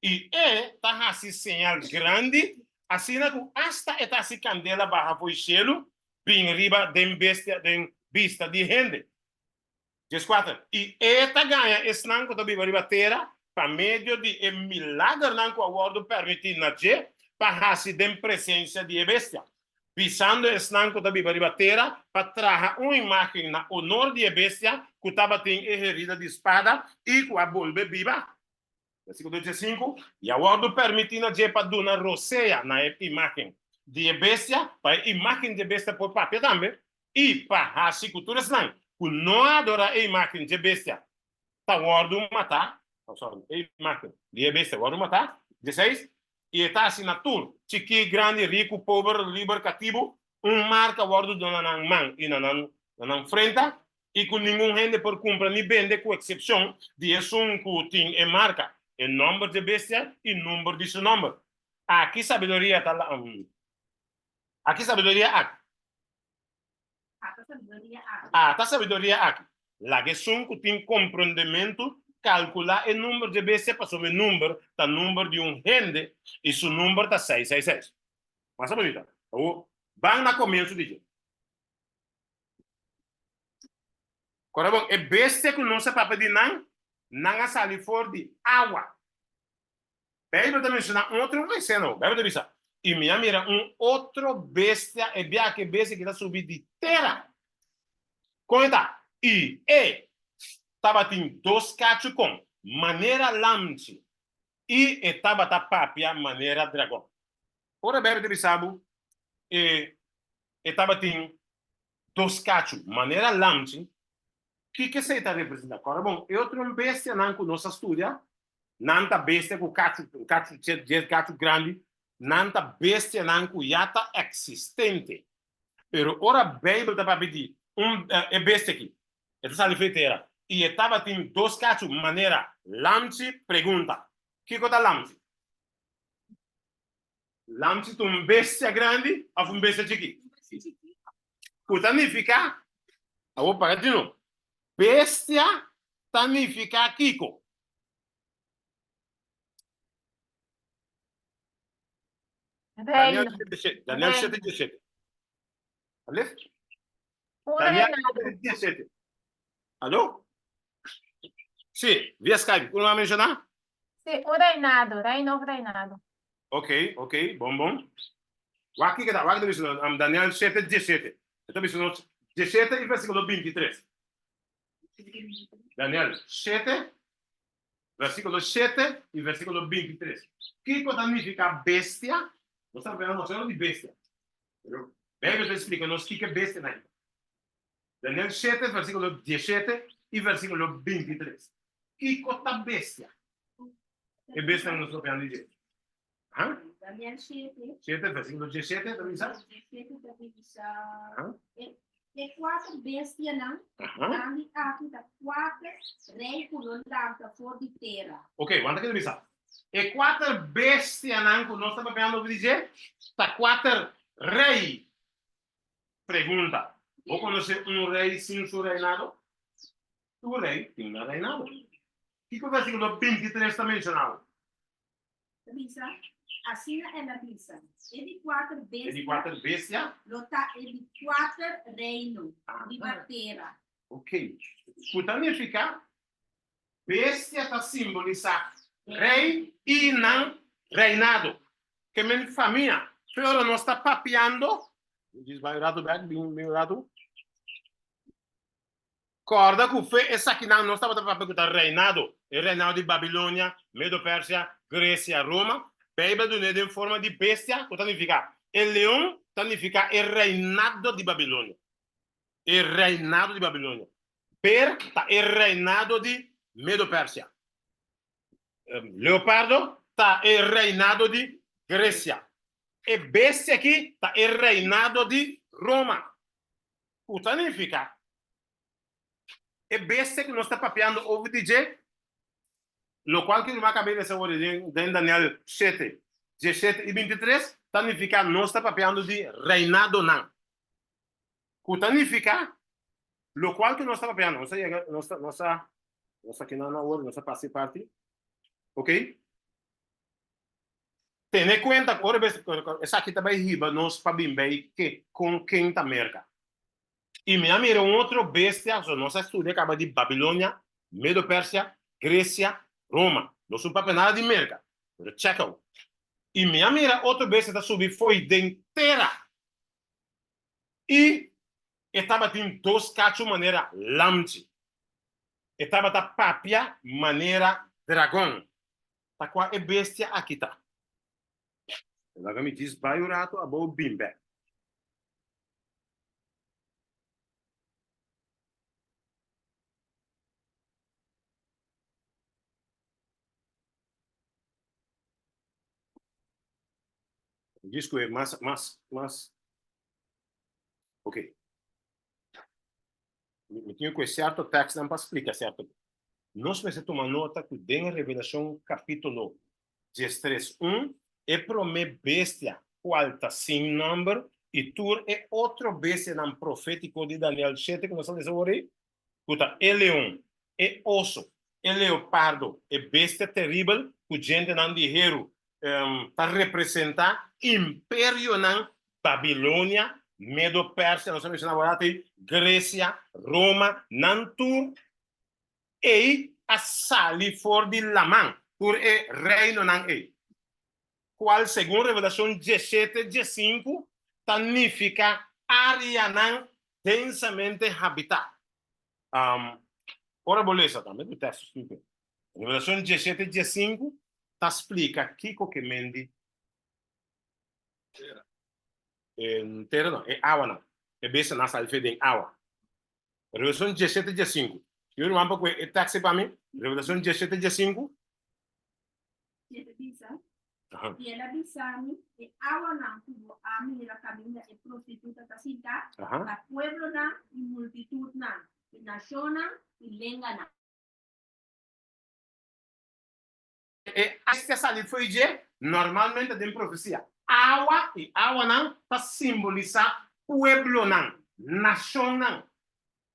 I e ta hasi señal grandi, asina ku asta e ta hasi kandela baha fo'i shelu bin riba den bestia den bista di hende. Dieskuater, I e ta gaña esnan ku ta biba riba tera pa medio di e milagernan ku a wòrdu pèrmití na dje pa hasi den presensia di e bestia, bisando esnan ku ta biba riba tera pa traha un imágen na onor di e bestia ku tabatin e herida di spada i ku a bolbe biba. Versíkulo diesinku, I a wòrdu pèrmití na dje pa duna rosea na e imágen di e bestia, pa e imágen di e bestia por papia tambe, i pa hasi ku tur esnan ku no a adorá e imágen dje bestia ta wòrdu matá, oh, sorry, e imágen di e bestia wòrdu matá. Dieseis, I e ta hasi na tur, chikí, grandi, riku, pober, liber, katibu, un marka wòrdu duna na nan man i na nan na nan frenta, i ku ningun hende por kumpra ni bende ku eksepshon di esun ku tin e marka, e nòmber dje bestia i number di su nòmber. Aki sabiduria ta la Aki sabiduria aki. Ata sabiduria aki. Laga esun ku tin komprondementu kalkulá e number dje bestia pasobra e number ta number di un hende i su number ta seis seis seis. Masa bunita. Awor ban na komienso di dje. Kora bon, e bestia ku nos a papia di nan, nan a sali for di awa. Beibel ta menshoná un otro esena awo. Beibel ta bisa, I mi a mira un otro bestia, e biaha ku e bestia aki ta subi di tera. Kon e ta? I e tabatin dos kachu kon manera lamchi, i e tabata papia manera dragon. Ora Beibel ta bisa bo, e e tabatin dos kachu manera lamchi, kiko esei ta representá? Kòrda bon, e otro bestianan ku nos a studia, nan ta bestia ku kachu, kachu dje kachu grandi, nan ta bestianan ku ya ta eksistente. Pero ora Beibel ta papia di un e bestia aki, e ta sali for di tera, i e tabatin dos kachu manera lamchi, pregunta, kiko ta lamchi? Lamchi ta un bestia grandi òf un bestia chikí? Ku ta nifiká, awor para di no, bestia ta nifiká kiko? Reino. Daniel 7, 17. Alef? Un Daniel reinado. 7, 17. Alo? Sí, via Skype. Uno a menshoná? Sí, un reinado, reino of reinado. Ok, ok, bon bon. Wak kiko ta, wak ta bisa nos, um, Daniel 7, 17. E ta bisa nos 17 i versíkulo 23. Daniel 7, versíkulo 7 i versíkulo 23. Kiko ta nifiká bestia? Nos ta papia nos di bestia. Pero Bijbel ta splika nos kiko e bestia ta. Daniel 7, versíkulo 17 i versíkulo 23. Kiko ta bestia? E bestia nos ta papiando di dje. Ha? Daniel 7. 7, versíkulo 17 ta bisa? 17 ta bisa. E, e kuater bestianan Aha. grandi aki ta kuater rei ku lo lanta for di tera. Ok, wanta ke ta bisa. E kuater bestianan ku nos ta papiando over di dje ta kuater rei. Pregunta, Bo konosé un rei sin su reinado? Tur rei tin nan reinado. Kiko versíkulo 23 ta menshoná? Ta bisa, Asina el a bisa, E di kuater E di bestia kuater bestia? lo ta e di kuater reino riba tera. Ok. Ku ta nifiká Bestia ta simbolisá rei i nan reinado. Ke men famia. Fe ora nos ta papiando, djis bai un ratu bèk, bin bin un ratu. Kòrda ku fe esakinan nos tabata papia ku ta reinado, e reinado di Babilonia, Medo-Persia, Gresia, Roma. Beibel dun'é den forma di bestia ku ta nifiká e leon ta nifiká e reinado di Babilonia. E reinado di Babilonia. Ber ta e reinado di Medo-Persia. Leopardo ta e reinado di Gresia. E bestia aki ta e reinado di Roma. Ku ta nifiká? E bestia ku nos ta papiando over di dje, lokual ku ruman kaba di lesa awor den Daniel shete, diesshete i bintitres, ta nifiká nos ta papiando di reinadonan. Ku ta nifiká lokual ku nos ta papiando. Nos a yega, nos ta, nos a, nos ta kinan awor, nos a pasa e parti. Ok? Tene kuenta ku ora bes esaki ta bai hiba nos pa bin bei ke kon ken ta Merka. I mi a mira un otro bestia, so nos a studia kaba di Babilonia, Medo-Persia, Gresia, Roma. Nos no papia nada di Merka, pero check out. I mi a mira otro bestia ta subi fo'i den tera. I e tabatin dos kachu manera lamchi. E tabata papia manera dragon. Ta kua e bestia aki ta? Laga mi djis bai un ratu abou bin bek. Djis ku e mas, mas, mas. Ok. Mi, mi tin ku e sierto tekstnan pa splika sierto. Nos mester tuma nota ku den Revelashon kapítulo 13 un, e promé bestia kual ta sin nòmber i tur e otro bestianan profétiko di Daniel shete ku nos a lesa awor ei, ku ta e leon, e oso, e leopardo, e bestia teribel ku djentenan di heru, ta representá imperionan Babilonia, Medo-Persia, nos a menshoná awor ei, Gresia, Roma, nan tur ei a sali for di laman, tur e reinonan ei, kual segun Revelashon diesshete diesinku ta nifiká áreanan densamente habitá. Ora bo lesa tambe ku teksto scriptural. Revelashon diesshete diesinku ta splika kiko ke men di tera. E tera no, e awanan. E bestianan a sali fe den awa. Revelashon diesshete diesinku. Yu ruman por kue e tekst ei pa mi? Revelashon diesshete diesinku. E ta bisa, I el a bisa mi, E awanan ku bo a mira kaminda e prostituta ta sintá, ta pueblonan i multitutnan, i nashonnan i lenganan. E bestia sali fo'i dje, normalmente den profesia, awa i awanan ta simbolisá pueblonan, nashonnan.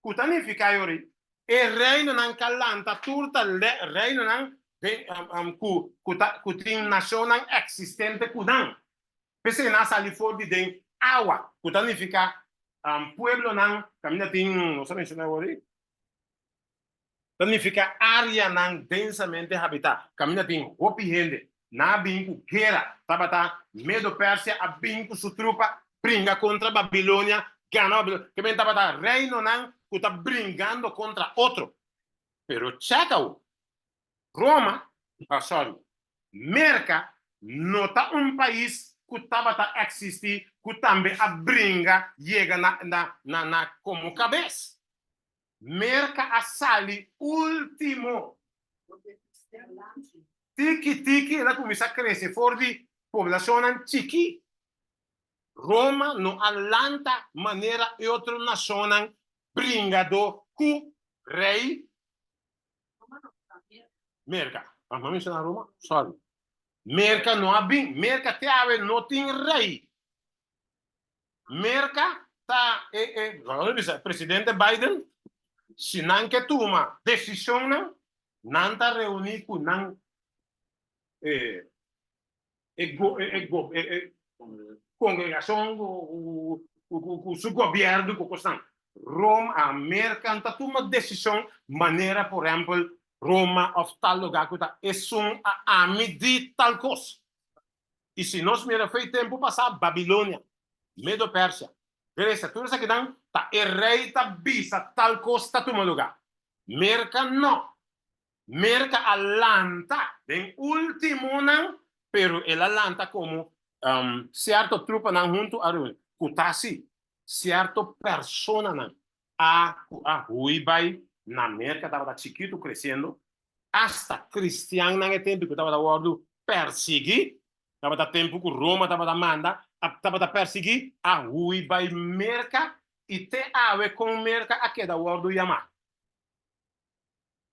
Ku ta nifiká yori? E reinonan ka lanta tur ta reinonan den ku ku ta ku tin nashonnan eksistente ku nan. P'esei nan a sali for di den awa, ku ta nifiká pueblonan kaminda tin, nos a menshoná yori. Ta nifiká áreanan densamente habitá, kaminda tin hopi hende. Nan a bin ku guera. Tabata Medo-Persia a bin ku su trupa bringa kontra Babilonia, gana Babilonia. Ke men tabata reinonan ku ta bringando kontra otro. Pero chèk awo, Roma, ah sorry, Merka no ta un pais ku tabata eksistí ku tambe a bringa yega na na na komo kabes. Merka a sali último. Tiki tiki el a kuminsá krese for di poblashonnan chikí. Roma no a lanta manera e otro nashonnan bringadó ku rei Merka. Ah, mi a menshoná Roma? Sorry. Merka no a bin. Merka te awe no tin rei. Merka ta e e laga bisa presidente Biden si nan ke tuma desishonnan nan ta reuni ku nan e e go e go e e kongregashon ku ku ku su gobièrnu ku kosnan. Roma Merka ta tuma desishon manera por ehèmpel Roma òf tal lugá ku ta esun a ami di tal kos. I si nos mira fei tempu pasá, Babilonia, Medo-Persia, Gresia, tur esakinan ta e rei ta bisa tal kos ta tuma lugá. Merka no. Merka a lanta den últimonan, pero el a lanta komo sierto trupanan huntu a reuni. Ku ta si, sierto personanan a ku a hui bai na Merka tabata chikitu kresiendo, Asta kristiannan e tempu ku tabata wòrdu pèrsiguí, tabata tempu ku Roma tabata manda, a tabata pèrsiguí, a hui bai Merka i te awe kon Merka a keda wòrdu yamá?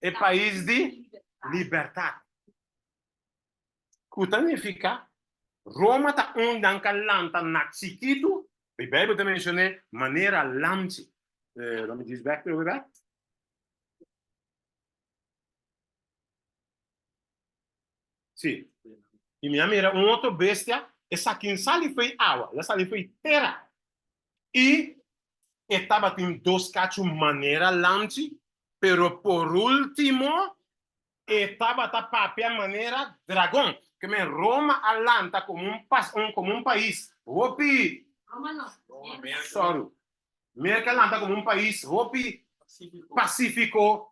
E pais di libertat. Ku ta nifiká Roma ta un nan ka lanta na chikitu, e Beibel ta menshon'é manera lamchi. Let me just back, back. Sí. I mi a mira un otro bestia, esaki sali fo'i awa, el a sali fo'i tera. I e tabatin dos kachu manera lamchi, pero por ultimo e tabata papia manera dragon. Ke men Roma a lanta komo un pas, un komo un pais hopi. Roma no. Sorry. Merka lanta komo un pais hopi pasífiko.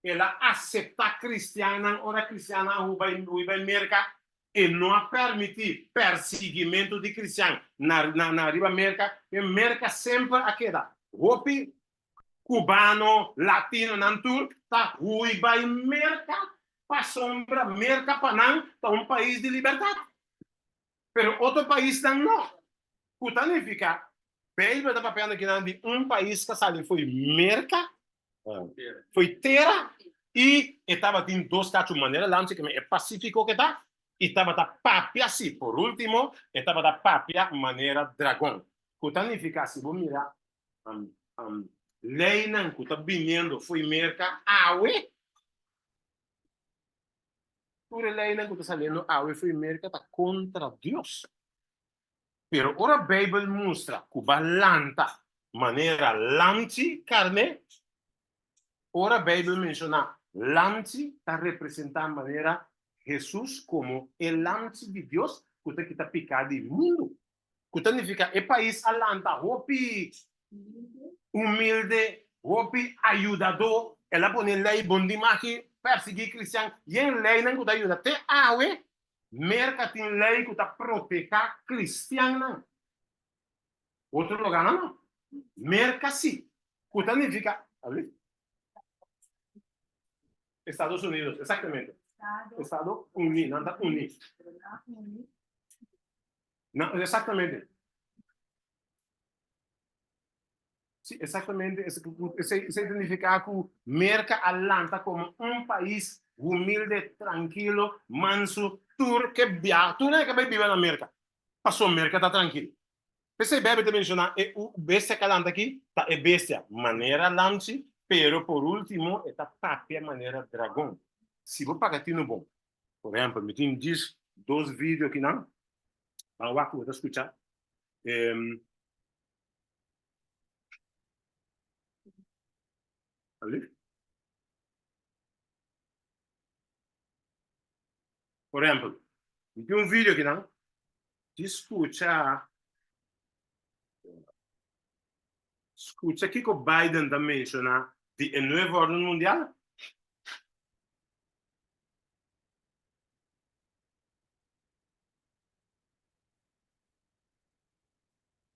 El a aseptá kristiannan ora kristiannan a hui bai Merka. E no a permití persiguimentu di kristian na na riba Merka. E Merka semper a keda hopi kubano, latinonan tur ta hui bai Merka pasobra Merka pa nan ta un pais di libertat. Pero otro paisnan no. Ku ta nifiká, Beibel ta papiando kinan di un pais ku a sali fo'i Merka, fo'i tera, i e tabatin dos kachu manera lamchi ke men e pasífiko ke ta, i tabata papia si, por último, e tabata papia manera dragon. Ku ta nifiká, si bo mira leinan ku ta biniendo fo'i Merka awe, Tur e leinan ku ta saliendo awe fo'i Merka ta kontra Dios. Pero ora Beibel mustra ku ba lanta manera lamchi karné, ora Beibel menshoná lamchi ta representá manera Hesus komo e lamchi di Dios ku ta kita piká di mundu. Ku ta nifiká e pais a lanta hopi humilde, hopi ayudadó. El a pone lei bon di maki persiguí kristian. Yen leinan ku ta yuda. Te awe, Merka tin lei ku ta protehá kristiannan. Otro lugánan no. Merka sí. Ku ta nifiká, Estados Unidos, exactamente. Estado Uní, nan ta uní. Nan, exactamente. Sí, exactamente. Esei esei ta nifiká ku Merka a lanta komo un pais humilde, trankilo, mansu, tur ke bia, tur hende ke bai biba na Merka. Paso Merka ta trankil. P'esei Beibel ta menshoná e u bestia ku a lanta aki ta e bestia manera lamchi, pero por último e ta papia manera dragon. Si bo paga tinu bon, por ehèmpel mi tin djis dos video akinan, ban wak ku bo ta skucha. Alsjeblieft. Por ehempel, mi tin un video akinan, di scucha, scucha kico Biden ta menciona di e nuevo orden mundial.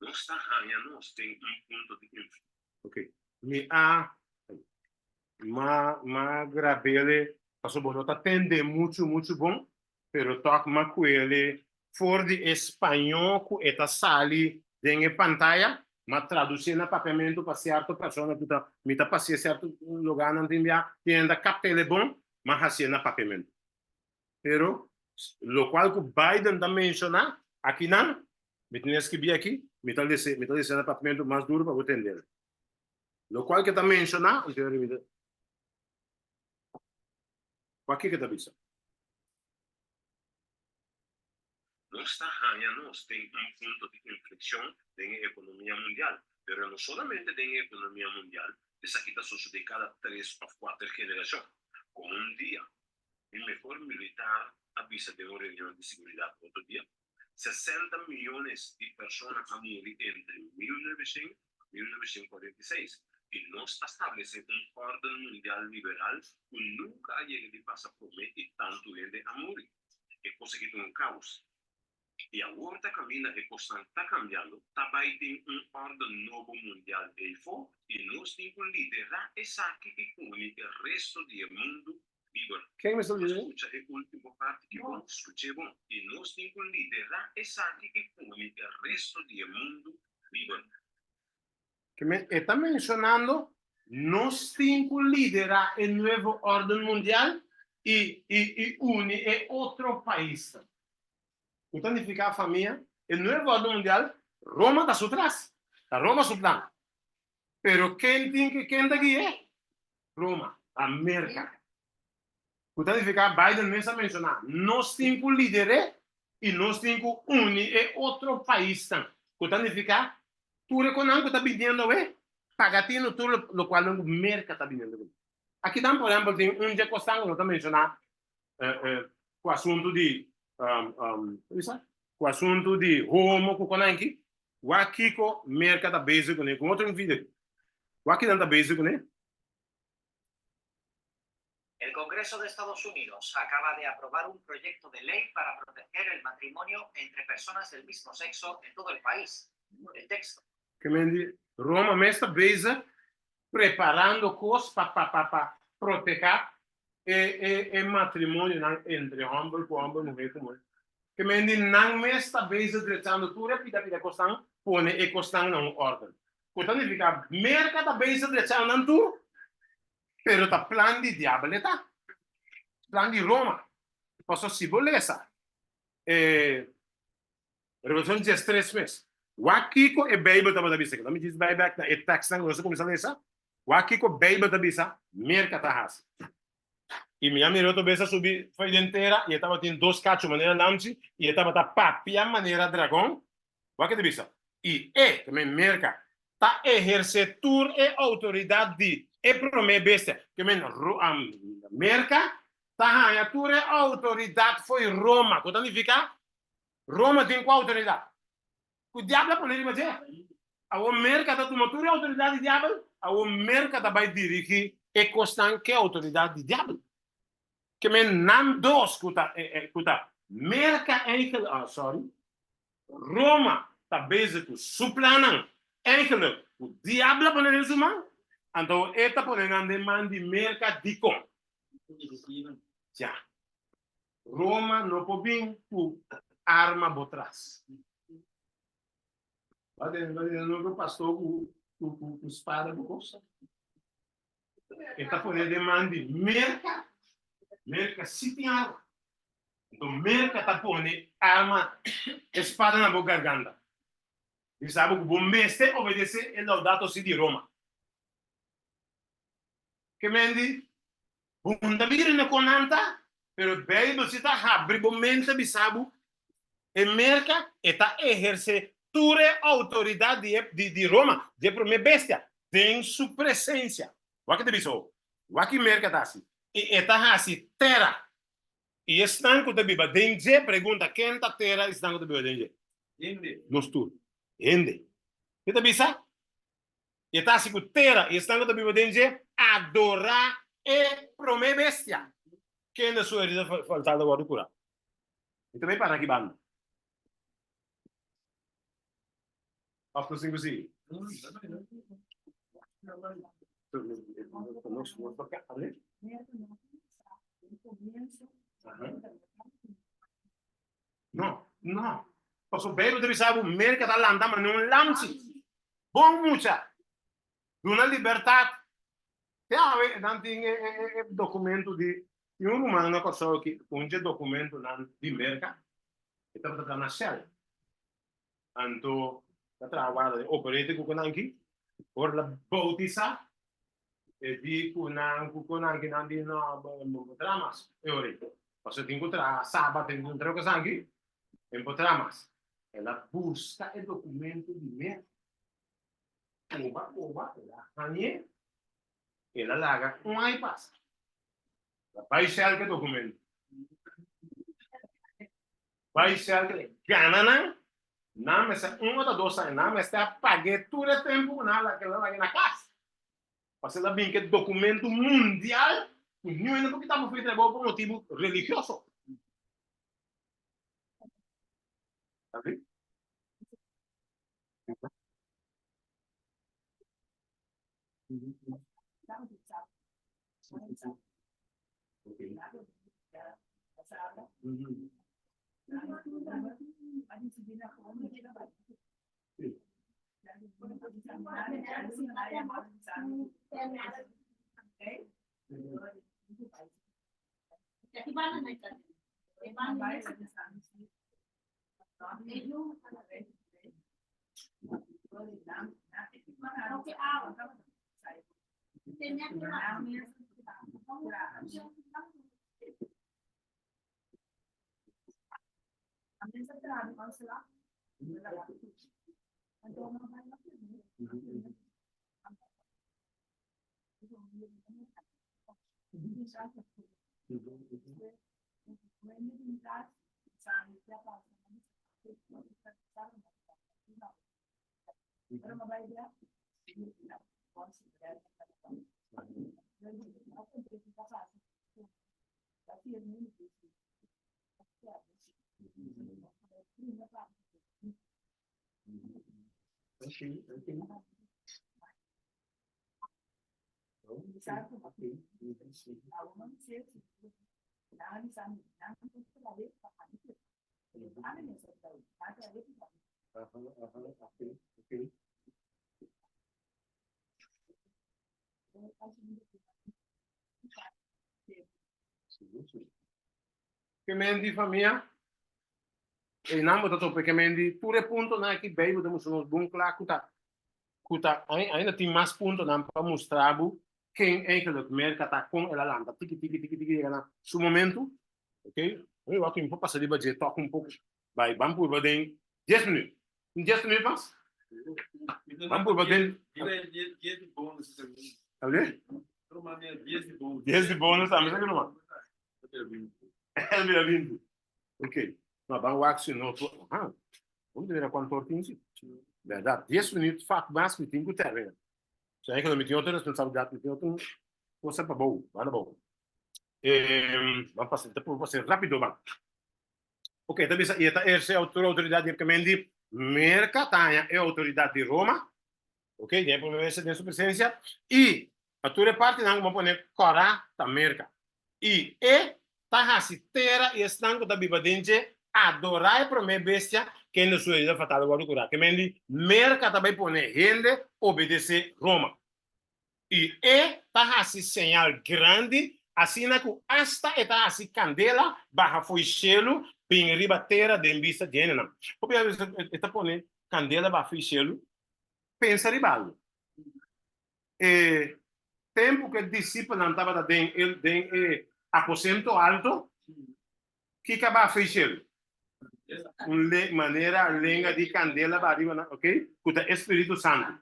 Nos ta haña nos den un punto di inflexion. Ok, mi a ma ma grabele pasobra bo no ta tende muchu muchu bon, pero tòg m'a kuele for di e spañó ku e ta sali den e pantaya, m'a tradusié na papiamentu pa sierto persona ku ta mi ta pasié sierto lugánan tin bia tin hende ta kapt'ele bon, m'a hasié na papiamentu. Pero locual cu Biden ta menciona akinan, mi tin escribi aki, mi ta lese, mi ta lese na papiamento mas duro pa bo tende. Locual cu ta menciona, Wak kico ta bisa. Nos ta haña nos den un punto di inflexion den e economia mundial, pero no solamente den e economia mundial, esaki ta sosode cada tres of cuater generacion. Como un dia Mi mehor militar a bisa den un reunion di siguridat otro dia, 60 miyones di persona a muri entre 1900 pa 1946 i nos a stablesé un órden mundial liberal ku nunka a yega di pasa promé i tantu hende a muri. E kos aki ta un kaos. I awor ta kaminda e kosnan ta kambiando, ta bai tin un órden nobo mundial eifó i nos tin ku liderá esaki i uni e resto di e mundu liber. Ken mester Nos lider'é? skucha e último parti ki bon, skuch'é bon. I nos tin ku liderá esaki i uni e resto di e mundu liber. Ke men e ta menshonando nos tin ku liderá e nuevo órden mundial i i i uni e otro paisnan. Ku ta nifiká famia? E nuevo órden mundial, Roma ta su tras. Ta Roma su plan. Pero ken tin ke ken ta gui'é? Roma, ta Merka. Ku ta nifiká Biden mes a menshoná, nos tin ku lider'é i nos tin ku uni e otro paisnan. Ku ta nifiká tur e konan ku ta biniendo awe, paga tinu tur lokual nan ku Merka ta biniendo kuné. Akinan por ehèmpel tin un dje kosnan ku no ta menshoná ku asuntu di ku asuntu di homo ku konan aki, wak kiko Merka ta bezig kuné, ku otro video, wak kinan ta bezig kuné. El Congreso de Estados Unidos acaba de aprobar un proyecto de ley para proteger el matrimonio entre personas del mismo sexo en todo el país. El texto. Ke men di Roma mes ta bezig preparando kos pa pa pa pa protehá e e e matrimonionan entre hòmber ku hòmber, muhé ku muhé. Ke men di nan mes ta bezig drechando tur e pida pida kosnan, pone e kosnan na un órden. Ku ta nifiká Merka ta bezig drechando nan tur Pero ta plan di diabel e ta. Plan di Roma. Pasobra si bo lesa e Revelashon diestres mes, wak kiko e Beibel tabata bisa. Laat mi djis bai bek na e tekstnan ku nos a kuminsá lesa. Wak kiko Beibel ta bisa Merka ta hasi. I mi a mira otro bes a subi fo'i den tera i e tabatin dos kachu manera lamchi i e tabata papia manera dragon. Wak e ta bisa, I e, ta men Merka, ta ehersé tur e outoridat di e promé bestia. Ke men Merka ta haña tur e outoridat fo'i Roma, ku ta nifiká Roma tin ku outoridat? Ku diabel a pone riba dje. Awor Merka ta tuma tur e outoridat di diabel, awor Merka ta bai dirigí e kosnan ku e outoridat di diabel. Ke men nan dos ku ta ku ta Merka eigel, ah sorry, Roma ta bezig ku su plannan eigenlijk ku diabel a pone den su man, anto e ta pone nan den man di Merka dikon? Ya. Roma no por bin ku arma bo tras. Ba den ba den otro pastor ku ku ku spada bo kos. E ta pone den man di Merka. Merka si tin arma. Enton Merka ta pone arma e spada na bo garganta. Bisa bo ku bo mester obedesé e Laudato Si di Roma. Ke men di, bo no ta bira na kon nan ta, pero Beibel si ta habri bo mente bisa bo e Merka e ta ehersé tur e outoridat di e di Roma, di e promé bestia, den su presensia. Wak e ta bisa bo, wak ki Merka ta hasi? I e ta hasi tera. I esnan ku ta biba den dje, pregunta, ken ta tera i esnan ku ta biba den dje? Hende. Nos tur. Hende. Ke ta bisa? I e ta hasi ku tera i esnan ku ta biba den dje adorá e promé bestia, kende su herida faltal ta wòrdu kurá. Mi ta bai para aki banda. Òf nos tin ku sigui? No, no. Pasobra Beibel ta bisa bo Merka ta lanta manera un lamchi. Bon mucha. Duna libertat. Te awe nan tin e documento di tin un ruman na Kòrsou ki un dje documentonan di Merka e tabata traha na Shell. Anto ta traha warda den operator ku nan ki ora la bautisa e di ku nan ku nan ki nan di no no por traha mas e ora ei pasobra tin ku traha sabat tin ku traha kos aki e por traha mas. El a buska e documento di Merka. Koba koba el a hañ'é, el a laga un aña pasa. El a bai sèlke e dokumento. Bai sèlke, gana nan, nan mester un ota dos aña, nan mester a pag'é tur e tempu ku nan a laga, el a laga na kas. Pasobra el a bin ku e dokumento mundial ku niun hende por kita bo for di trabou pa motibu religioso. Ke men di famia, einan bo ta topa ke men di tur e puntonan aki Beibel ta mustra nos bon kla ku ta ku ta ainda tin mas puntonan pa mustra bo ken eigenlijk Merka ta kon el a lanta tiki tiki tiki tiki yega na su momento ok mi wak mi por pasa riba dje tok un poko bai ban purba den dies minuut tin dies minuut mas ban purba den dies di bonus tambe sa ki ruman el bira binti ok no ban wak si no tur aha bo mira kuantu or tin si bèrdat dies minuut fak mas mi tin ku termina Si hay que mi tin otro responsabilidad, mi tin otro cosa pa bou, banda bou. Eh, ban pasa, te por pasa rápido ban. Ok, ta bisa, y ta ejerce autor autoridad directamente Merca ta e autoridad di Roma. Ok, de por vez den su presencia y a tur parte nan como pone cora ta Merca. Y e ta hasi tera y esnan ku ta biba den dje adorá e promé bestia kende su herida fatal a wòrdu kurá. Ke men di, Merka ta bai pone hende obedesé Roma. I e ta hasi señal grandi, asina ku asta e ta hasi kandela baha fo'i shelu bin riba tera den bista di hendenan. Hopi a bisa e ta pone kandela baha fo'i shelu. Pensa riba algu. E tempu ku e disipelnan tabata den e den e aposento alto, kiko a baha fo'i shelu? Un le manera lenga di kandela baha riba nan, ok, ku ta e Spiritu Santu.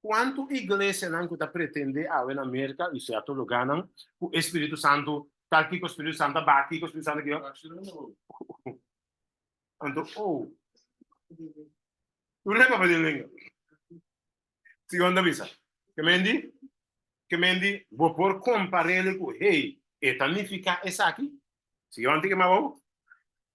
Kuantu iglesianan ku ta pretendé awe na Merka i sierto lugánan ku e Spiritu Santu. Tal kiko Spiritu Santu a baha, kiko Spiritu Santu kiko. Anto, oh. Tur hende papia den lenga. Sigon ta bisa, Ke men di? Ke men di, bo por kompar'é ku, hey, e ta nifiká esaki? Sigon tin ke mas abou.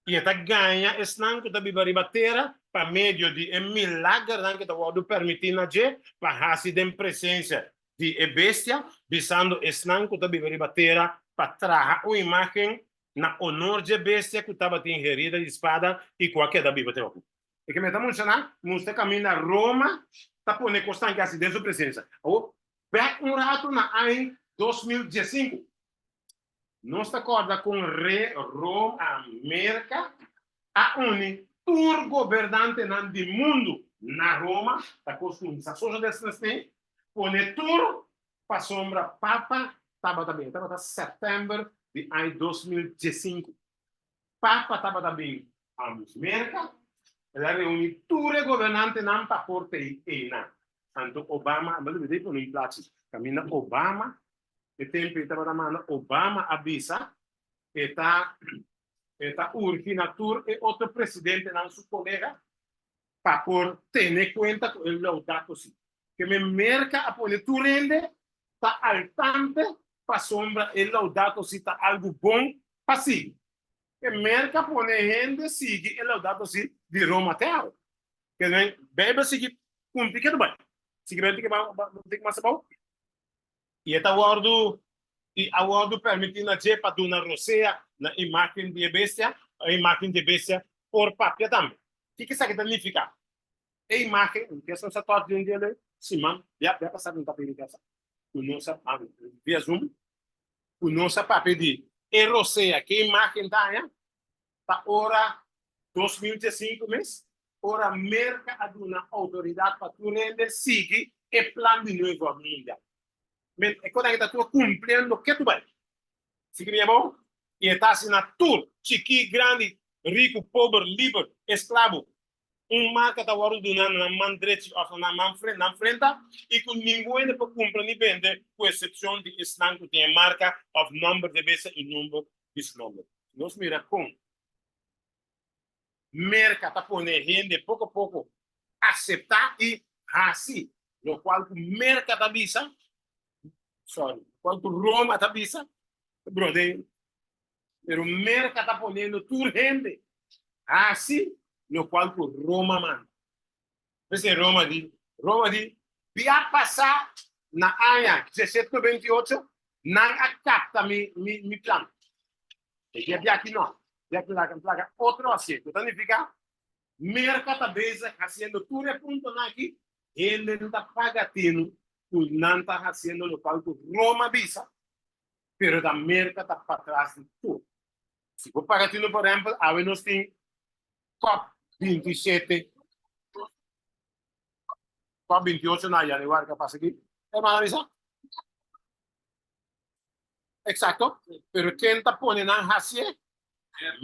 I e ta gaña esnan ku ta biba riba tera pa medio di e milagernan ku ta wòrdu permití na dje pa hasi den presensia di e bestia, bisando esnan ku ta biba riba tera pa traha un imágen na onor dje bestia ku tabatin herida di spada i ku a keda biba te hopi. E ke mi ta menshoná, nos ta kaminda Roma ta pone kosnan ke hasi den su presensia. Awor, bèk un ratu na aña 2015, nos ta kòrda kon re Roma, Merka, a uni tur gobernantenan di mundu na Roma, ta kos kuminsá social distancing, pone tur pasobra Papa tabata bin, e tabata sèptèmber di aña 2015. Papa tabata bin ambos Merka, el a reuni tur e gobernantenan pa por tei einan. Anto Obama, a debe pone un plachi, kaminda Obama, e tempu ei tabata manda, Obama a bisa, e ta e ta urgi na tur e otro presidentenan su kolega pa por tene kuenta ku e Laudato Si. Ke men Merka a pone tur hende ta altante pasobra e Laudato Si ta algu bon pa sigui. E Merka pone hende sigui e Laudato Si di Roma te awe. Ke men Beibel sigui kumpli ke ta bai. Sigui bai tin mas abou. I e ta wòrdu i a wòrdu permití na dje pa duna rosea na imágen di e bestia, pa e imágen di e bestia por papia tambe. Kiko esaki ta nifiká? E imágen, un kes nos a tòk den dia de siman, bia bia pasá nos ta pidi kasa, ku nos a via Zoom, ku nos a papia di e rosea ku e imágen ta haña, ta ora 2015 mes, ora Merka a duna outoridat pa tur hende sigui e plan di Nuevo Orden Mundial. Men e kos aki ta tur kumpliendo ketu bai. Sigui mi abou? I e ta asina tur, chikí, grandi, riku, pober, liber, esklabo. Un marka ta wòrdu duná na nan man drechi òf na nan man nan frenta, i ku ningun hende por kumpra ni bende, ku esepshon di esnan ku tin e marka òf nòmber di e bestia i number di su nòmber. Nos mira kon Merka ta pone hende poko poko aseptá i hasi lokual ku Merka ta bisa, sorry, lokual ku Roma ta bisa, brother, pero Merka ta poniendo tur hende hasi lokual ku Roma manda. P'esei Roma di, Roma di, bia pasá na aña 1798, nan a kapta mi, mi, mi plan. E dia bia aki no, bia aki laga, laga otro hasié. Ku ta nifiká, Merka ta bezig hasiendo tur e puntonan aki, hende no ta paga tinu ku nan ta hasiendo lokual ku Roma bisa, pero ta Merka ta patras di tur. Si bo paga tinu, por ehèmpel, awe nos tin Cop 27, Cop 28 na januari ka pasa aki. Hermana Lisa? Exacto. Pero ken ta pone nan hacié?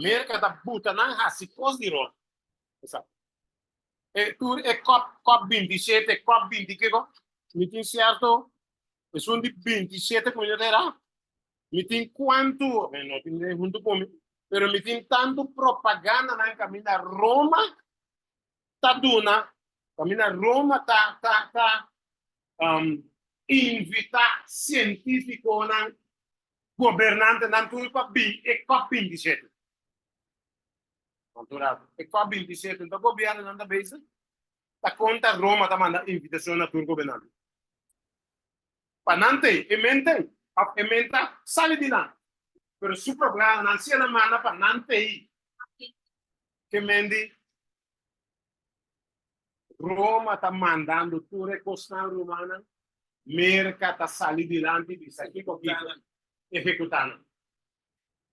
Merca ta buta nan haci cos di rond. Exacto. E tur e Cop, Cop 27, Cop 20 kiko? Mi tin cierto, esun di 27 cu mi no ta era. Mi tin cuantu, mi no tin huntu cu mi, pero mi tin tantu propagandanan caminda Roma ta duna, caminda Roma ta ta ta um, invita cientificonan, gobernantenan tur pa bin e COP 27. Natural. E COP 27 ta gobiernonan ta bezig, ta conta Roma ta manda invitacion na tur gobernante. Pa nan tei, e men tei, of e men ta sali di nan. Pero su programa nan si a nan manda pa nan tei. Ke men di Roma ta mandando tur e kosnan rumannan, Merka ta sali dilanti bisa kiko kiko, ehekutá nan.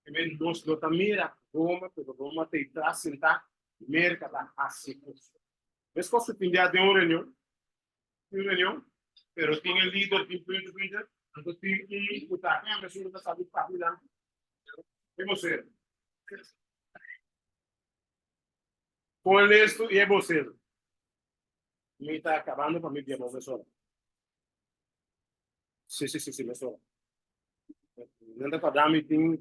Ke men nos no ta mira Roma, pero Roma tei tras sentá, Merka ta hasi kos. Meskos ku tin dia den un reunion, tin reunion, pero tin e lider, tin punto, punto, anto tin un ku ta e persona ta sabi papia dilanti. E bosero. Kon listo i e bosero. Mi ta akabando pa mi bia bo mesora. Si, si, si, si, mesora. Nan ta kòrda mi tin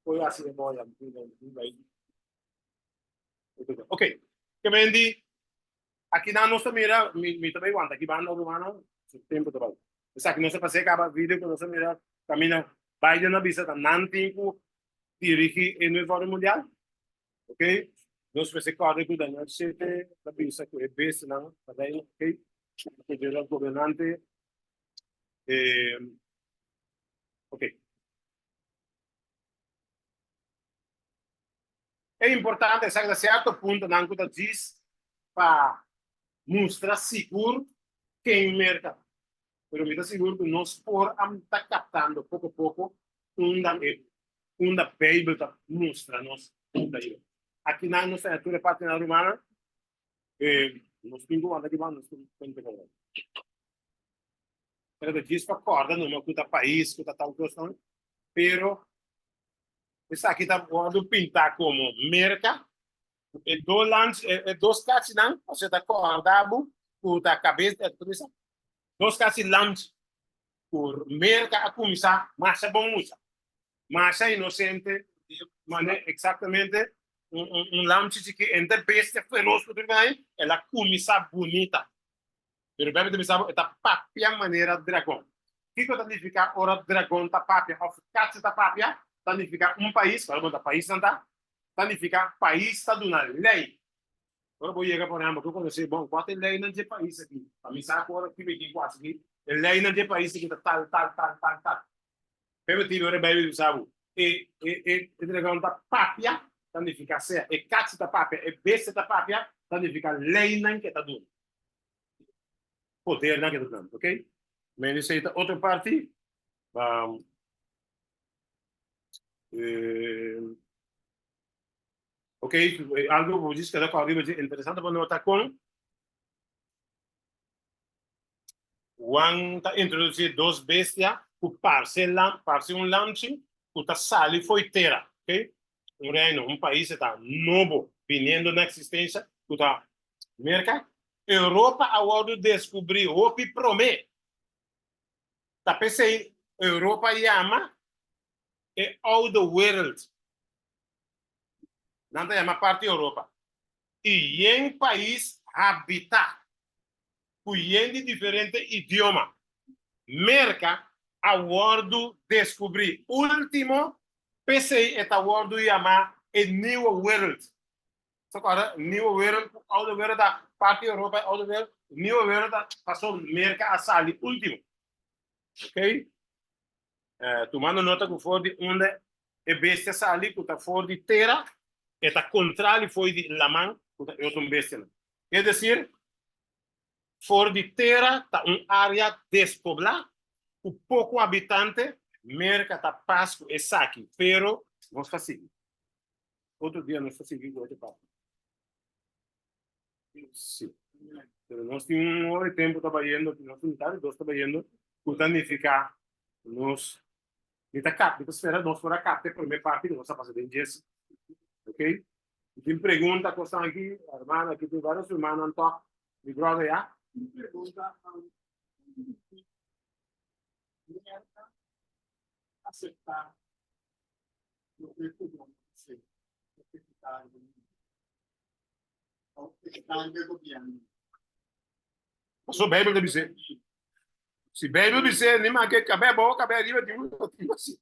koe hasi memoria, mi tin tin bai. Ok, ke men di aki nan nos ta mira, mi mi ta bai wanta aki banda rumannan, su tempu ta bai. Esaki nos a pas'é kaba video ku nos a mira kaminda Biden a bisa ta nan tin ku dirigi e nuevo orden mundial. Ok, nos mester kòrda ku Daniel shete ta bisa ku e bestianan ta reina, ok, ku dje gobernante eh, ok. E importante esaki ta cierto puntonan cu ta djis pa mustra sigur ken Merca ta. Pero mi ta sigur cu nos por a ta captando poco poco unda e unda Bijbel ta mustra nos unda yo. Akinan nos ta haña tur e partinan rumannan. Eh, nos tin cu wanta kiba nos tin cu. Pero ta djis pa corda numa cu ta pais cu ta tal cosnan, pero Esaki ta wòrdu pintá komo Merka. E dos lans, e dos kachinan, pasobra ta kòrda bo ku ta kabes, dos kachi lans ku Merka a kuminsá masha bon usa. Masha inosente, mane eksaktamente un un lamchi chikí, enter bestia feros ku tur aí, el a kuminsá bunita. Pero Bijbel ta bisa bo e ta papia manera dragon. Kiko ta nifiká ora dragon ta papia òf kachu ta papia? Ta nifiká un pais, ora bo ta paisnan ta, ta nifiká pais ta duna lei. Ora bo yega por ehèmpel, bo konosé bon kua ta e leinan dje pais aki. Pa mi sa ku ora ki mi tin ku hasi aki, e leinan dje pais aki ta tal, tal, tal, tal, tal. Pero tin ora Bijbel bisa bo e e e dragon ta papia, ta nifiká sea e kachu ta papia, e bestia ta papia, ta nifiká leinan ke ta duna. Podernan ke ta duna, ok? Men esei ta otro parti. Ok, algo ku bo djis keda kòrda riba dje interesante pa nota kon Juan ta introdusí dos bestia ku parse lam, parse un lamchi ku ta sali fo'i tera, ok? Un reino, un pais e ta nobo biniendo na eksistensia ku ta Merka, Europa a wòrdu deskubrí hopi promé. Ta p'esei Europa yama e oude wereld. Nan ta yama parti Europa. I yen pais habitá ku yen di diferente idioma. Merka a wòrdu deskubrí último, p'esei e ta wòrdu yamá e nieuwe wereld. So ora nieuwe wereld ku oude wereld ta parti Europa e oude wereld, nieuwe wereld ta paso Merka a sali ultimo. Ok? Eh, tumando nota ku for di unda e bestia sali ku ta for di tera, e ta kontrali for di laman ku ta e otro bestianan. Es desir, for di tera ta un área despoblá ku poko habitante, Merka ta pas ku esaki, pero nos ta sigui. Otro dia nos ta sigui ku otro parti. Sí. Pero nos tin un hora di tempu ta bayendo, nos tin mitad di dos ta bayendo, ku ta nifiká nos mi ta kap, mi ta spera nos por a kapta e promé parti ku nos a pasa den djes. Ok? Si tin pregunta kosnan aki, hermano, aki tin varios hermanonan tòg, mi brother ya. Un pregunta, Merka aseptá Loke ku bo hasi ta sekretari di mundo òf sekretari di gobièrnu. Pasobra Beibel ta bis'é. Si Beibel bis'é, ni manke kab'é abou o kab'é ariba tin un motibu asi.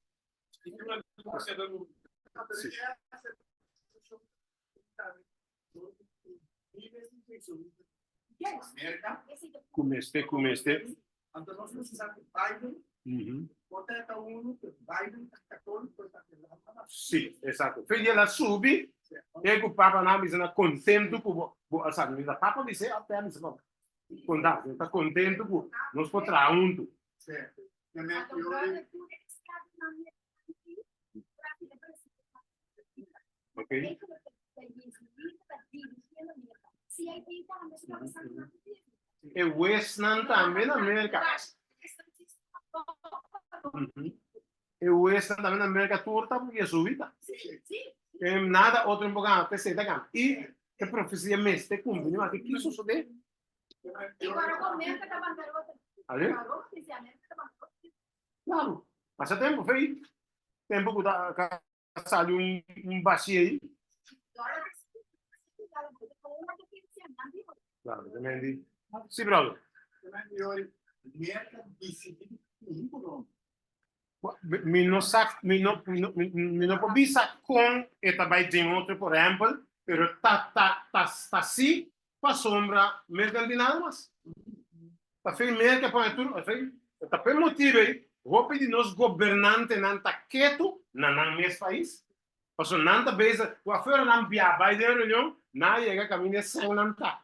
Si. Ku mester, ku mester. Anto nos mester sa ku Biden por ta unu, pero Biden ta katóliko, ta Si, esakto. Fe di el a subi, e ku papa nan a bisa na kontentu ku bo, bo a sa, mi ta papa bis'é òf te a bisa papa? Konta, mi ta kontentu ku nos por traha huntu. Ok. E huesnan tambe na Merka. E huesnan tambe na Merka tur ta jesuita. E nada otro no por gana, p'esei ta gana. I e profesia mester kumpli, mi maki ki sosodé? Claro, pasa tempu, fei. Tempu ku ta ka sali un un bashi ei. Claro, también di. Sí, brother. Mi no sa, mi no, mi no, mi no por bisa kon e ta bai den otro, por ehempel, pero ta, ta, ta, ta si pasobra Merka no tin nada mas. Ta fe Merka pone tur, fe, ta p'e motibu ei hopi di nos gobernantenan ta ketu na nan mes pais, pasobra nan ta bezig ku afuera nan bia bai den reunion, nan a yega kaminda e sènnan ta.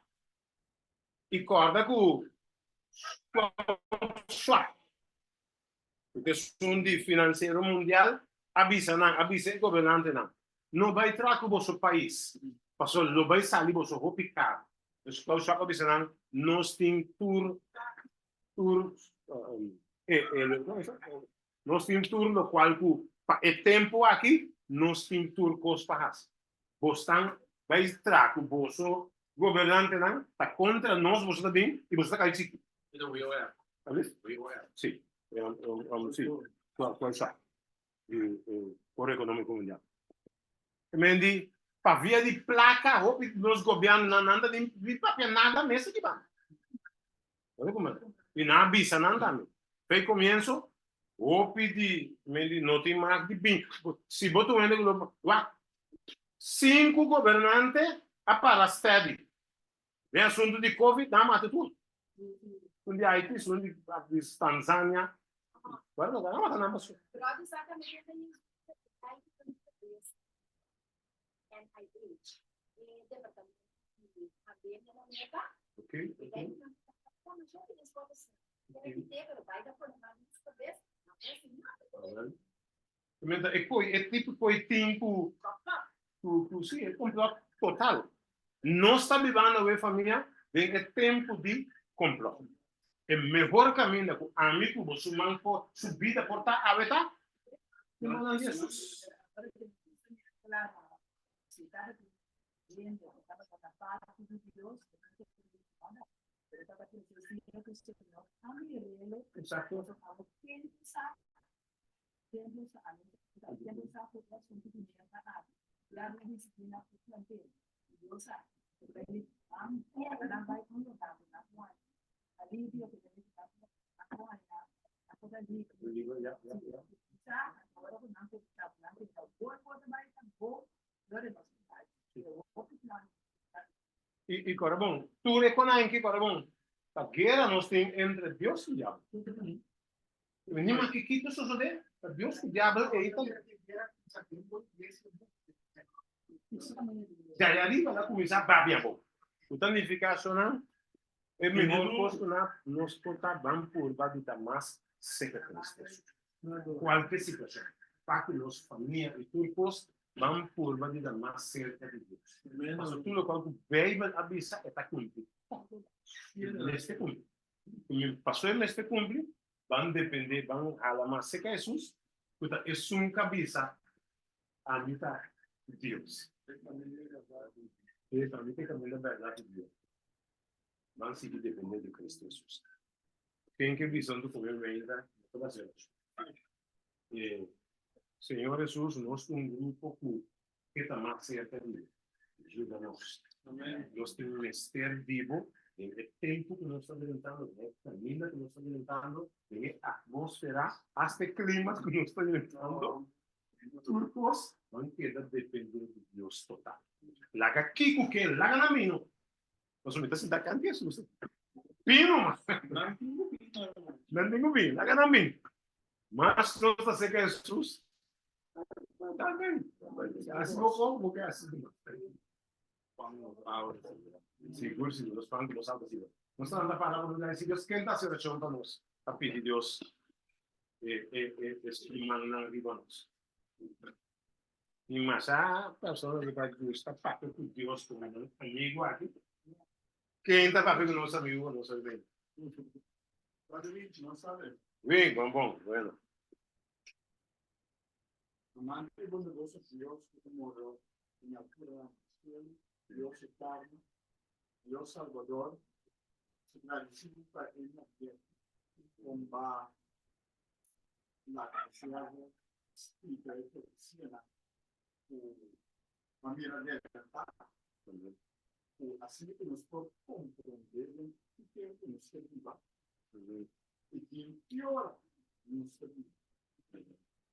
I kòrda ku Schwab, ku ta esun di finansiero mundial, a bisa nan, a bisa e gobernantenan, No bai traha ku boso pais, pasobra lo bai sali boso hopi karu. Dus Klaus Schwab a bisa nan, Nos tin tur, tur, e, e, nos tin tur lokual ku pa e tempu aki nos tin tur kos pa hasi. Bosnan bai traha ku boso gobernantenan ta kontra nos, boso ta bin i boso ta kai chiki. Sí, sí, Klaus Schwab, di Foro Ekonómiko Mundial. E men di, pa via di plaka hopi nos gobièrnunan nan ta di papia nada mes aki banda. I nan a bisa nan tambe. Fei komienso, hopi di men di no tin mas di bin. Si bo ta un hende ku lo wak, sinku gobernante a para steady. Den asuntu di covid nan a mata tur. Un di Haiti, un di Tanzania. Bueno, nan a mata nan pasobra. Okay, okay. E koi, e tipo koi tin ku ku ku si, e complot total. Nos ta bibando awe famia den e tempu di complot. E mehor kaminda ku ami ku bo su man por su bida por ta awe ta den mannan di Hesus. Exacto. I kora bon, tur e konai ki kora bon, ta guera nos tin entre Dios i diabel. Ni mas ki kiko sosodé, ta Dios ku diabel ei ta. Djai ariba el a kuminsá babia bo. Ku ta nifiká ashonan, e mihor kos ku na nos por ta ban purba di ta mas serka Cristo Hesus. Kualke situashon, pa ku nos famia i tur kos, ban purba di ta mas serka di Dios. Pasobra tur lokual ku Beibel a bisa e ta kumpli. E mester kumpli. Pasobra e mester kumpli, ban dependé, ban hala mas serka Hesus, ku ta esun ku a bisa, Ami ta Dios. Ami ta e kaminda, bèrdat i bida. Ban sigui dependé di Cristo Hesus. Ken ke bisa huntu ku mi meinta, no ta base orashon. E Señor Hesus, nos ta un grupo ku ke ta mas serka di bo. Yuda nos. Nos tin mester di bo den e tempu ku nos ta drentando, den e kaminda ku nos ta drentando, den e atmósfera, asta e klima ku nos ta drentando. Tur kos ban keda dependé di Dios total. Laga kiko ke laga na mi no. Pasobra mi ta sinta kanti Hesus. Pino mas. Nan tin ku bin, laga nan bin. Mas nos ta serka Hesus, ta ben. Hasi bo kon, bo ke hasi di mas. Sigur, sigur, nos pan ku nos alta sigur. Nos ta anda para por si Dios ken ta hasi orashon pa nos, ta pidi Dios e e e e mannan riba nos. I masha persona ku ta gusta papia ku Dios ku nan amigu aki. Ken ta papia ku nos amigu ku nos a bini? Wi, bon bon, bueno. Amante bondadoso Dios ku ta mora den altura cielo, Dios eterno, Dios Salbador, ta gradisido pa e nabia ku bo laga e siervo. splika e profesianan ku a mira adelantá, ku asina ku nos por komprondé den ki tempu nos ta biba i den ki ora nos ta biba,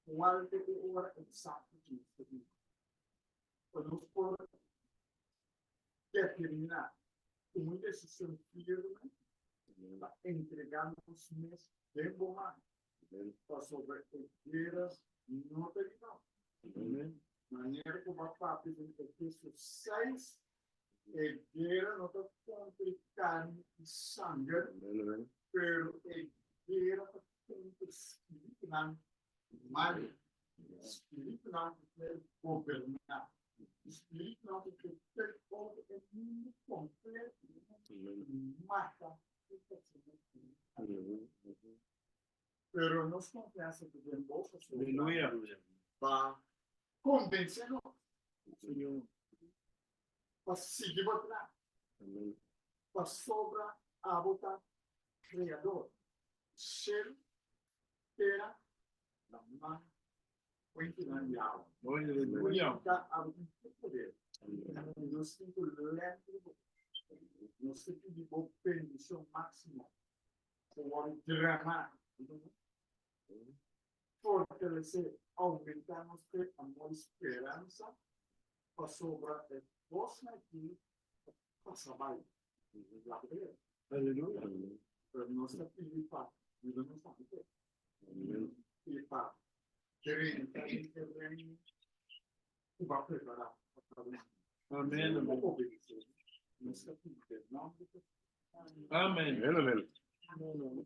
kual ta e ora eksakto ku nos ta biba, pa nos por determiná ku un desishon firme pa entregá nos mes den bo man, pasobra e guera no ta di nos. Manera ku bo a papia den Efesios seis, e guera no ta kontra e karni i sanger, pero e guera ta kontra spiritunan malu, spiritunan ku kier goberná, spiritunan ku ke take over e mundu kompleto i mata e personanan. Pero nos konfiansa ta den bo pasobra pa konvensé nos, Señor, pa sigui bo tras, pasobra abo ta Kreador, shelu, tera, laman, fuentenan di awa. Aleluya. Abo tin tur poder. I nos tin ku lèn riba bo. Nos ta pidi bo bendishon máksimo ku wòrdu dramá riba nos. Fortalesé, oumentá nos fe, amor i speransa, pasobra e kosnan akí ta pasa bai. Aleluya. Pero nos ta pidi pa yuda nos tambe fe. I pa drenta den e reino ku bo a prepará pa kada un di nos. Amen. Bo obedesé nos ta pidi den nòmber di Hesus. Amen. Amen. Amen. Amen.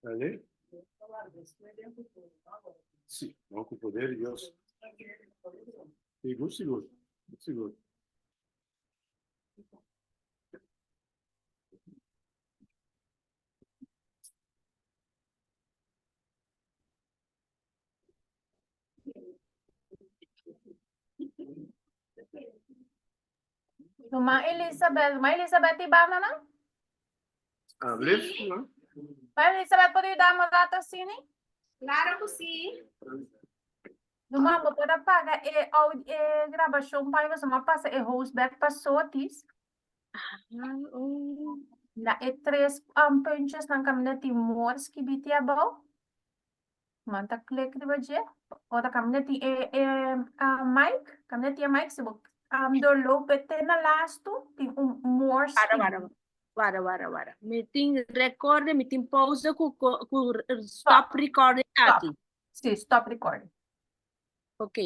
Ale? Sí, no, ku poder di Dios. Sigur, sigur, sigur. Ruman Elizabeth, Ruman Elizabeth di banda nan? Alsjeblieft. Sí. No? Ruman Elizabeth por yuda un rato asina? Claro ku sí. Ruman, bo por a paga e au- e grabashon pa mi, pasobra mi a pasa e host back pa Sotis. Ah, oh. Na e tres puntjes nan kaminda tin more skibiti abou. Man ta klik riba dje. Ora kaminda tin e e mic, kaminda tin e mic si bo doorloop e te na lastu tin un more Wara, skibí. wara, wara, wara, wara. Mi tin recording, mi tin pausa ku ku stop recording Stop. aki. Sí, stop recording. Ok.